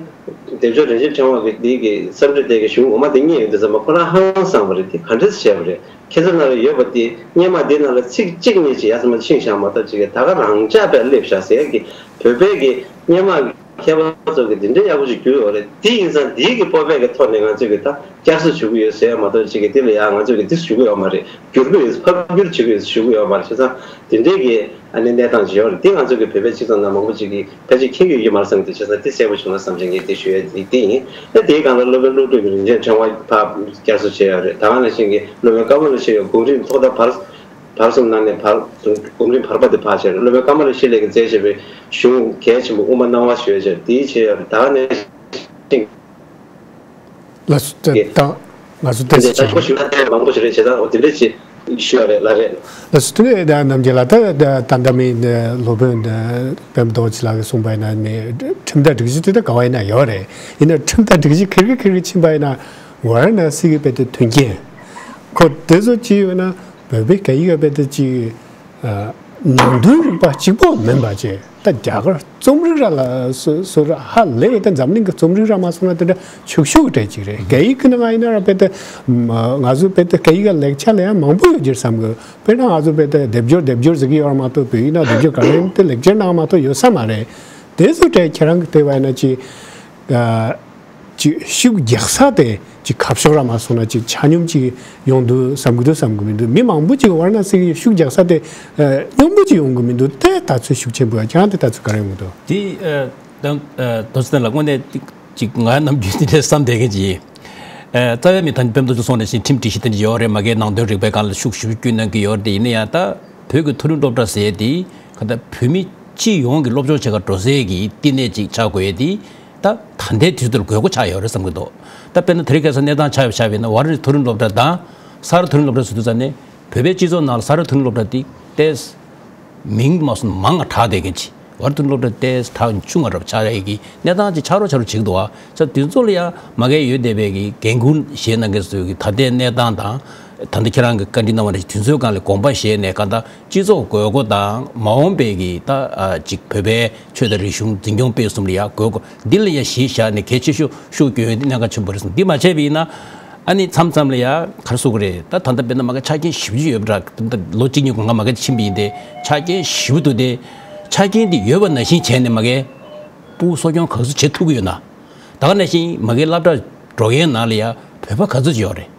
སྡེབ་སྦྱོར་རིན་ཆེན་ཕྲེང་བ་གི་འདི་གི་སཾ་སྐྲྀ་ཏའི་གི་གཞུང་ངོ་མ་དེ་རྙེད་ཡོང་དུས་ཙམ་པ་ཁོ་རང་ཧང་སངས་པ་རེད། དེ་ག་འདྲས་བྱས་པ་རེད། ཁྱེད་ཚོ་ནང་ལ་ཡོད་པ་དེ་སྔོན་མ་འདི་ནང་ལ་ཚིག་གཅིག་གཉིས་ཅིག་ཡ་མཚན་མ་ཕྱིན་བཞག་མ་གཏོགས་ཅིག་གི་ད་ག་རང་འཇགས་པས་སླེབས་བཞག་ཟེར་གི་བོད་པའི་གི་སྔོན་མ་མཁས་པ་ཚོ་གི་འདི་འདྲའི་ཡག་པོ་ཞིག་བསྒྱུར་ཡོད་རེད། དེ་ཡིན་ཙང་འདིའི་གི་སྤོབས་པའི་གི་ཐོག་ནས་ང་ཚོས་གི་ད་བསྐྱར་གསོ་བྱེད་ཀྱི་ཡོད་ཟེར་མ་གཏོགས་ཅིག་གི་དེ་ལ་ཡང་ང་ཚོས་གི་འདི་ཞུ་གི་ཡོད་མ་རེད། བསྒྱུར་གི་ཡོད། ཕབ་བསྒྱུར་བྱེད་ཀྱི་ཡོད་ཞུ་གི་ཡོད་མ་རེད། བྱས་ཙང་དེ་འདྲའི་གི་ཨ་ནི་གནས་སྟངས་ཅིག་ཡོད་རེད། དེ་ང་ཚོ་གི་བོད་པའི་སྤྱི་ཚོགས་ནང་མང་པོ་ཅིག་གིས་ཕལ་ཆེར་མཁྱེན་གྱི་ཡོད་ཀྱི་མ་རེད་བསམ་གི་འདུག་བྱས་ཙང་དེ་གསལ་པོ་བྱུང་ན་བསམ་བྱས་ངས་དེ་ཞུ་ཡ་དེ་དེ་ཡིན། ཨ་དེའི་སྒང་ལ་སློབ་དཔོན་བློ་གྲོས་ཀྱི་རིན་ཆེན་ཕྲེང་བ་ཕར་བསྐྱར་གསོ་བྱས་ཡོད་རེད། ད་ག་ནང་བཞིན་གྱི་སློབ་དཔོན་ཀ་མ་ལ་ཤཱི་ཡི་གོང་རིམ་ཐོག་མཐའ་བར་བར་གསུམ་ནང་ནས་བར་གོང་རིམ་བར་པ་དེ་ཕར་བྱས་རེད། སློབ་དཔོན་ཀ་མ་ལ་ཤཱི་ལ་གིས་མཛད་བཞག་པའི་གཞུང་གལ་ཆེན་པོ་དབུ་མ་སྣང་བ་ཞུ་ཡ་བྱས་དེའི་ཆེད་ཡོད་རེད། ད་ག་ནང་བཞིན། ལགས་སོ། ད་ང་ཚོ་ཏོག་ཙམ་ཅིག་ཞུ་ན་དེ་མང་པོ་ཞིག་རེད། བྱས་ཙང་འོ་དེ་འདྲ་ཅིག་ཞུ་ཡ་རེད། ལགས་རེད། ལགས་སོ། དེ་ནས་ད་རྣམ་རྒྱལ་ལགས། ད་ད་ལྟ་མི་སློབ་དཔོན་སྤེན་པ་རྡོ་རྗེ་ལགས་ཀྱིས་གསུངས་པ་ཡིན་ན་ནི་ཁྲིམས་དང་སྒྲིག་གཞི་དེ་ད་ག་བ་ཡིན་ན་ཡོད་རེད། ཡིན་ན་ཁྲིམས་དང་སྒྲིག་གཞི་ཁེར་གི་ཁེར་གི་ཕྱིན་པ་ཡིན་ན་ཝཱ་ར་ཎ་སི་གི་དཔེ་དེ་མཐུན་རྐྱེན་ཁོ་དེ་ཚོ་ཅི་ཡོད་ན་བོད་པའི་སྐད་ཡིག་གི་དཔེ་དེ་ཅི། ནང་དོན་རིག་པ་གཅིག་པོ་མིན་པ་བྱས། ད་རྒྱ་གར་རྩོམ་རིག་ར་ལ་སོ་སོ་ར་ཧ་ལས་པའི་ད་འཛམ་གླིང་གི་རྩོམ་རིག་ར་མ་སོང་ན་དེ་འདྲ་ཕྱུག་ཕྱུག་གྲས་ཅིག་རེད། སྐད་ཡིག་གི་ནང་ཡིན་ན་ར་དཔེ་ད་ང་ཚོ་དཔེ་ད་སྐད་ཡིག་གི་ལེགས་ཆ་ལ་ཡང་མང་པོ་ཡོད་ཀྱི་རེད་བསམ་གི། དཔེར་ན་ང་ཚོ་དཔེ་ད་སྡེབ་སྦྱོར་སྡེབ་སྦྱོར་ཟེར་གི་ཡོད་ར་མ་གཏོགས་བོད་ཡིག་ནང་སྡེབ་སྦྱོར་ག་རེ་ཡིན་དེ་ལེགས་སྦྱར་ནང་མ་གཏོགས་ཡོད་ས་མ་རེད། དེ་ཚོ་གྲས་ཁྱེད་རང་གི་ལྟ་བ་ཡིན་ན་ཅི། ཅིག་ཤུགས་རྒྱག་ས་དེ་ཅིག་ཁ་ཕྱོགས་ར་མ་སོང་ན་ཅིག་ཆ་སྙོམས་ཅིག་ཡོང་འདུག་བསམ་གི་འདུག་བསམ་གི་མི་འདུག་མི་མང་པོ་ཅིག་ཝཱ་ར་ཎ་སི་གི་ཤུགས་རྒྱག་ས་དེ་སྙོམས་པོ་ཅིག་ཡོང་གི་མི་འདུག་དེ་ལྟ་ཚུལ་ཤུགས་ཆེན་པོ་ཡ། ཁྱེད་རང་དེ་ལྟ་ཚུལ་ག་རེ་ཡོང་གི་འདུག་དེ་ཨ་ད་ཨ་རྡོ་རྗེ་ལགས་དངོས་གནས་ཅིག་ང་ནམ་རྒྱུན་དེ་འདྲའི་བསམ་བསྡད་མཁན་ཅིག་ཡིན། ཨ་རྩ་བའི་མི་ད་ནི་སྤེན་པ་རྡོ་རྗེ་སོང་ནས་ཤིང་ཁྲིམས་སྒྲིག་གཞི་དེ་འདྲ་ཡོད་རེད། མ་གིའི་ནང་དོན་རིག་པའི་སྒང་ལ་ཤུགས་ཞེ་པོ་བསྐྱོན་གནང་གི་ཡོད་རེད། དེ་ཡིན་ན་ཡང་ད་བོད་ཀྱི་མཐོ་རིམ་སློབ་གྲྭ་ཟེར་དེ་ག་ད་བོད་མི་སྤྱི་ཡོངས་ཀྱི་སློབ་སྦྱོང་བྱེད་གར་འགྲོ་སའི་གི་བསྟི་གནས་ཅིག་ཆགས་དགོས་ཡས་དེ། ད་ད་ལྟའི་དུས་ཚོད་ལ་དགོས་མཁོ་ཆགས་ཡོད་རེད་བསམ་གྱི་འདུག་ད་དཔེར་ན་དེ་རིང་ཁ་སང་གནས་སྟངས་ཆགས་ཡོད་ཆགས་པ་ཡིན་ན་ཝཱ་ར་ཎ་སི་མཐོ་རིམ་སློབ་གྲྭ་དང་ས་རཱ་མཐོ་རིམ་སློབ་གྲྭ་ཟེར་དུས་ཙང་ནས་བོད་པའི་སྤྱི་ཚོགས་ནང་ལ་ས་རཱ་མཐོ་རིམ་སློབ་གྲྭ་དེ་ཏོག་ཙམ་མིང་མ་སོང་མང་ང་གྲགས་བསྡད་མཁན་ཅིག་ཝཱ་ར་ཎ་སི་མཐོ་རིམ་སློབ་གྲྭ་ཏོག་ཙམ་གྲགས་ཆུང་ང་འདྲ་པོ་ཆགས་ཡས་ཀྱི་གནས་སྟངས་ཅིག་ཆགས་རོགས་ཆགས་རོགས་བྱེད་ཀྱི་འདུག་བ། ས་དེ་ཚོ་ལ་ཡང་མ་གིར་ཡོད་བསྡད་པའི་གི་འགན་འཁུར་བཞེས་གནང་མཁན་ཚོའི་གི་ད་ལྟའི་གནས་སྟངས་དང་། ད་ལྟ་ཁྱེད་རང་གིས་བཀའ་འདྲི་གནང་བ་ནང་བཞིན་དུས་ཚོད་སྒང་ལ་དགོངས་པ་བཞེས་ནས་གང་ལྟར་སྤྱི་ཚོགས་དགོས་མཁོ་དང་མ་འོངས་པའི་གི་ད་ཨ་ཅིག་བོད་པའི་ཆོས་དང་རིག་གཞུང་འཛིན་སྐྱོང་སྤེལ་གསུམ་ལ་ཡང་དགོས་མཁོ་འདི་ལ་ཡང་གཞི་བཞག་ནས་གལ་ཆེ་ཤོས་ཤུགས་སྐྱོན་ཡོད་འདི་གནད་འགག་ཆེན་པོ་རེད་གསུངས། འདི་མ་བྱས་པ་ཡིན་ན་ཨ་ནི་མཚམས་མཚམས་ལ་ཡང་ག་རེ་ཟེར་དགོས་རེད། ད་ད་ལྟ་དཔེར་ན་མ་གིར་ཆ་རྐྱེན་ཞེ་པོ་ཅིག་ཡོད་པ་འདྲ། ད་ལྟ་ལོ་གཅིག་གཉིས་གོང་ང་མ་གིར་ཕྱིན་པ་ཡིན་ཏེ་ཆ་རྐྱེན་ཞེ་པོ་འདུག་སྟེ། ཆ་རྐྱེན་འདི་ཡོད་པ་ནང་བཞིན་བྱས་ནས་མ་གིར་ཕྲུ་གུ་གསོ་སྐྱོང་ག་ཚོད་བྱེད་ཐུབ་ཀྱི་ཡོད་ན། ད་ག་ནང་བཞིན་མ་གིའི་སློབ་གྲྭར་འགྲོ་མཁན་ནང་ལ་ཡང་བོད་པ་ག་ཚོད་ཡོད་རེད།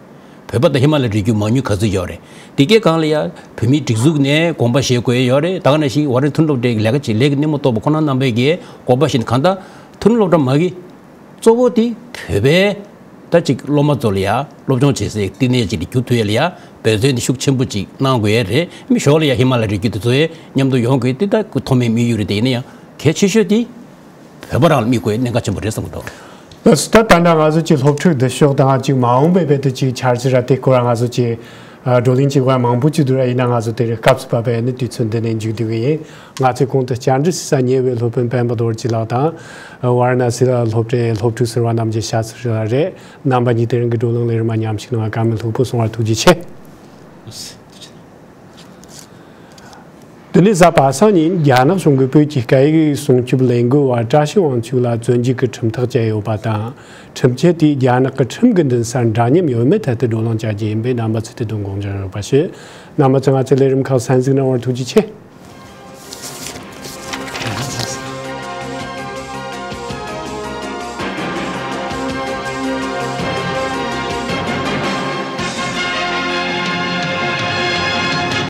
བོད་པ་དང་ཧི་མ་ལ་རི་རྒྱུད་མང་ཉུང་ག་ཚོད་ཡོད་རེད། དེ་གའི་སྒང་ལ་ཡང་བོད་མིའི་སྒྲིག་འཛུགས་ནས་དགོངས་པ་བཞེས་དགོས་ཡོད་རེད། ད་ག་ནང་བཞིན་ཝཱ་ར་ཎ་སི་མཐོ་རིམ་སློབ་གྲྭའི་ལས་ཀ་བྱེད་ལས་ཀྱི་སྣེ་མོ་གཏོགས་པ་ཁོང་རྣམ་པས་ཀྱིས་དགོངས་པ་བཞེས་ནས་གང་ལྟར་མཐོ་རིམ་སློབ་གྲྭ་མ་གི་གཙོ་བོ་དེ་བོད་པའི་ད་ཅིག་སློབ་མ་ཚོ་ལ་ཡང་སློབ་སྦྱོང་བྱེད་སའི་བསྟི་གནས་ཅིག་ལ་འགྱུར་ཐུབ་ཡས་ལ་ཡང་འབད་བརྩོན་དེ་ཤུགས་ཆེན་པོ་ཅིག་གནང་དགོས་ཡས་རེད། མི་ཞོར་ལ་ཡང་ཧི་མ་ལ་རི་རྒྱུད་དེ་ཚོ་ཡང་མཉམ་དུ་ཡོང་དགོས་དེ་ད་མཐོ་དམན་དམིགས་ཡུལ་རེད། དེ་ཡིན་ན་ཡང་གལ་ཆེ་ཤོས་དེ། བོད་པ་རང་ལ་དམིགས་དགོས་གནད་འགག་ཆེན་པོ་རེད་བསམ་གྱི་འདུག་ལགས་སོ། ད་ལྟ་ང་ཚོ་ཀྱི་སློབ་ཕྲུག་འདི་ཕྱོགས་དང་ཅིག་མ་འོངས་པའི་བར་དུ་ཅིག་འཆར་གཞི་ར་དེ་སྐོར་ང་ཚོ་ཀྱི་བགྲོ་གླེང་བྱེད་དགོས་མང་པོ་ཅིག་འདུག་ར། ཡིན་ན་ང་ཚོ་དེ་རིང་སྐབས་སུ་བབས་པའི་ནི་དུས་ཚོད་འདི་ནས་མཇུག་བསྡུ་གི་ཡིན། ང་ཚོའི་གོང་དུ་བཅར་འདྲི་ཞུ་ས་ཉེ་བའི་སློབ་དཔོན་སྤེན་པ་རྡོ་རྗེ་ལགས་དང་ཝཱ་ར་ཎ་སི་ལ་སློབ་གྲྭའི་སློབ་ཕྲུག་ཟུར་པ་རྣམ་རྒྱལ་ཤཱ་ཚ་ཧྲི་ལགས་རེད། རྣམ་པ་གཉིས་དེ་རིང་གི་བགྲོ་གླེང་ལས་རིམ་མ་ཉམས་ཞིག་གནང་བར་བཀའ་མོལ་ལྷུག་པོ་གསུང་བར་ཐུགས་རྗེ་ཆེ། དེ་ནས་གཟའ་པ་སངས་ཉིན་རྒྱ་ནག་གཞུང་གིས་བོད་ཀྱི་སྐད་ཡིག་སྲུང་སྐྱོབ་ལས་འགུལ་བ་བཀྲ་ཤིས་དབང་ཕྱུག་ལ་བཙོན་འཇུག་གི་ཁྲིམས་ཐག་བཅད་ཡོད་པ་དང་། ཁྲིམས་ཆད་དེས་རྒྱ་ནག་གི་ཁྲིམས་ཀྱི་འདུན་སར་འདྲ་མཉམ་ཡོད་མེད་ཐད་དུ་བགྲོ་གླེང་བྱ་རྒྱུ་ཡིན་པས་རྣམ་པ་ཚོས་དེ་དོན་དགོངས་འཇགས་ཡོད་པ་ཞུ། རྣམ་པ་ཚོས་ང་ཚོའི་ལས་རིམ་ཁག་གསན་གཟིགས་གནང་བར་ཐུགས་རྗེ་ཆེ།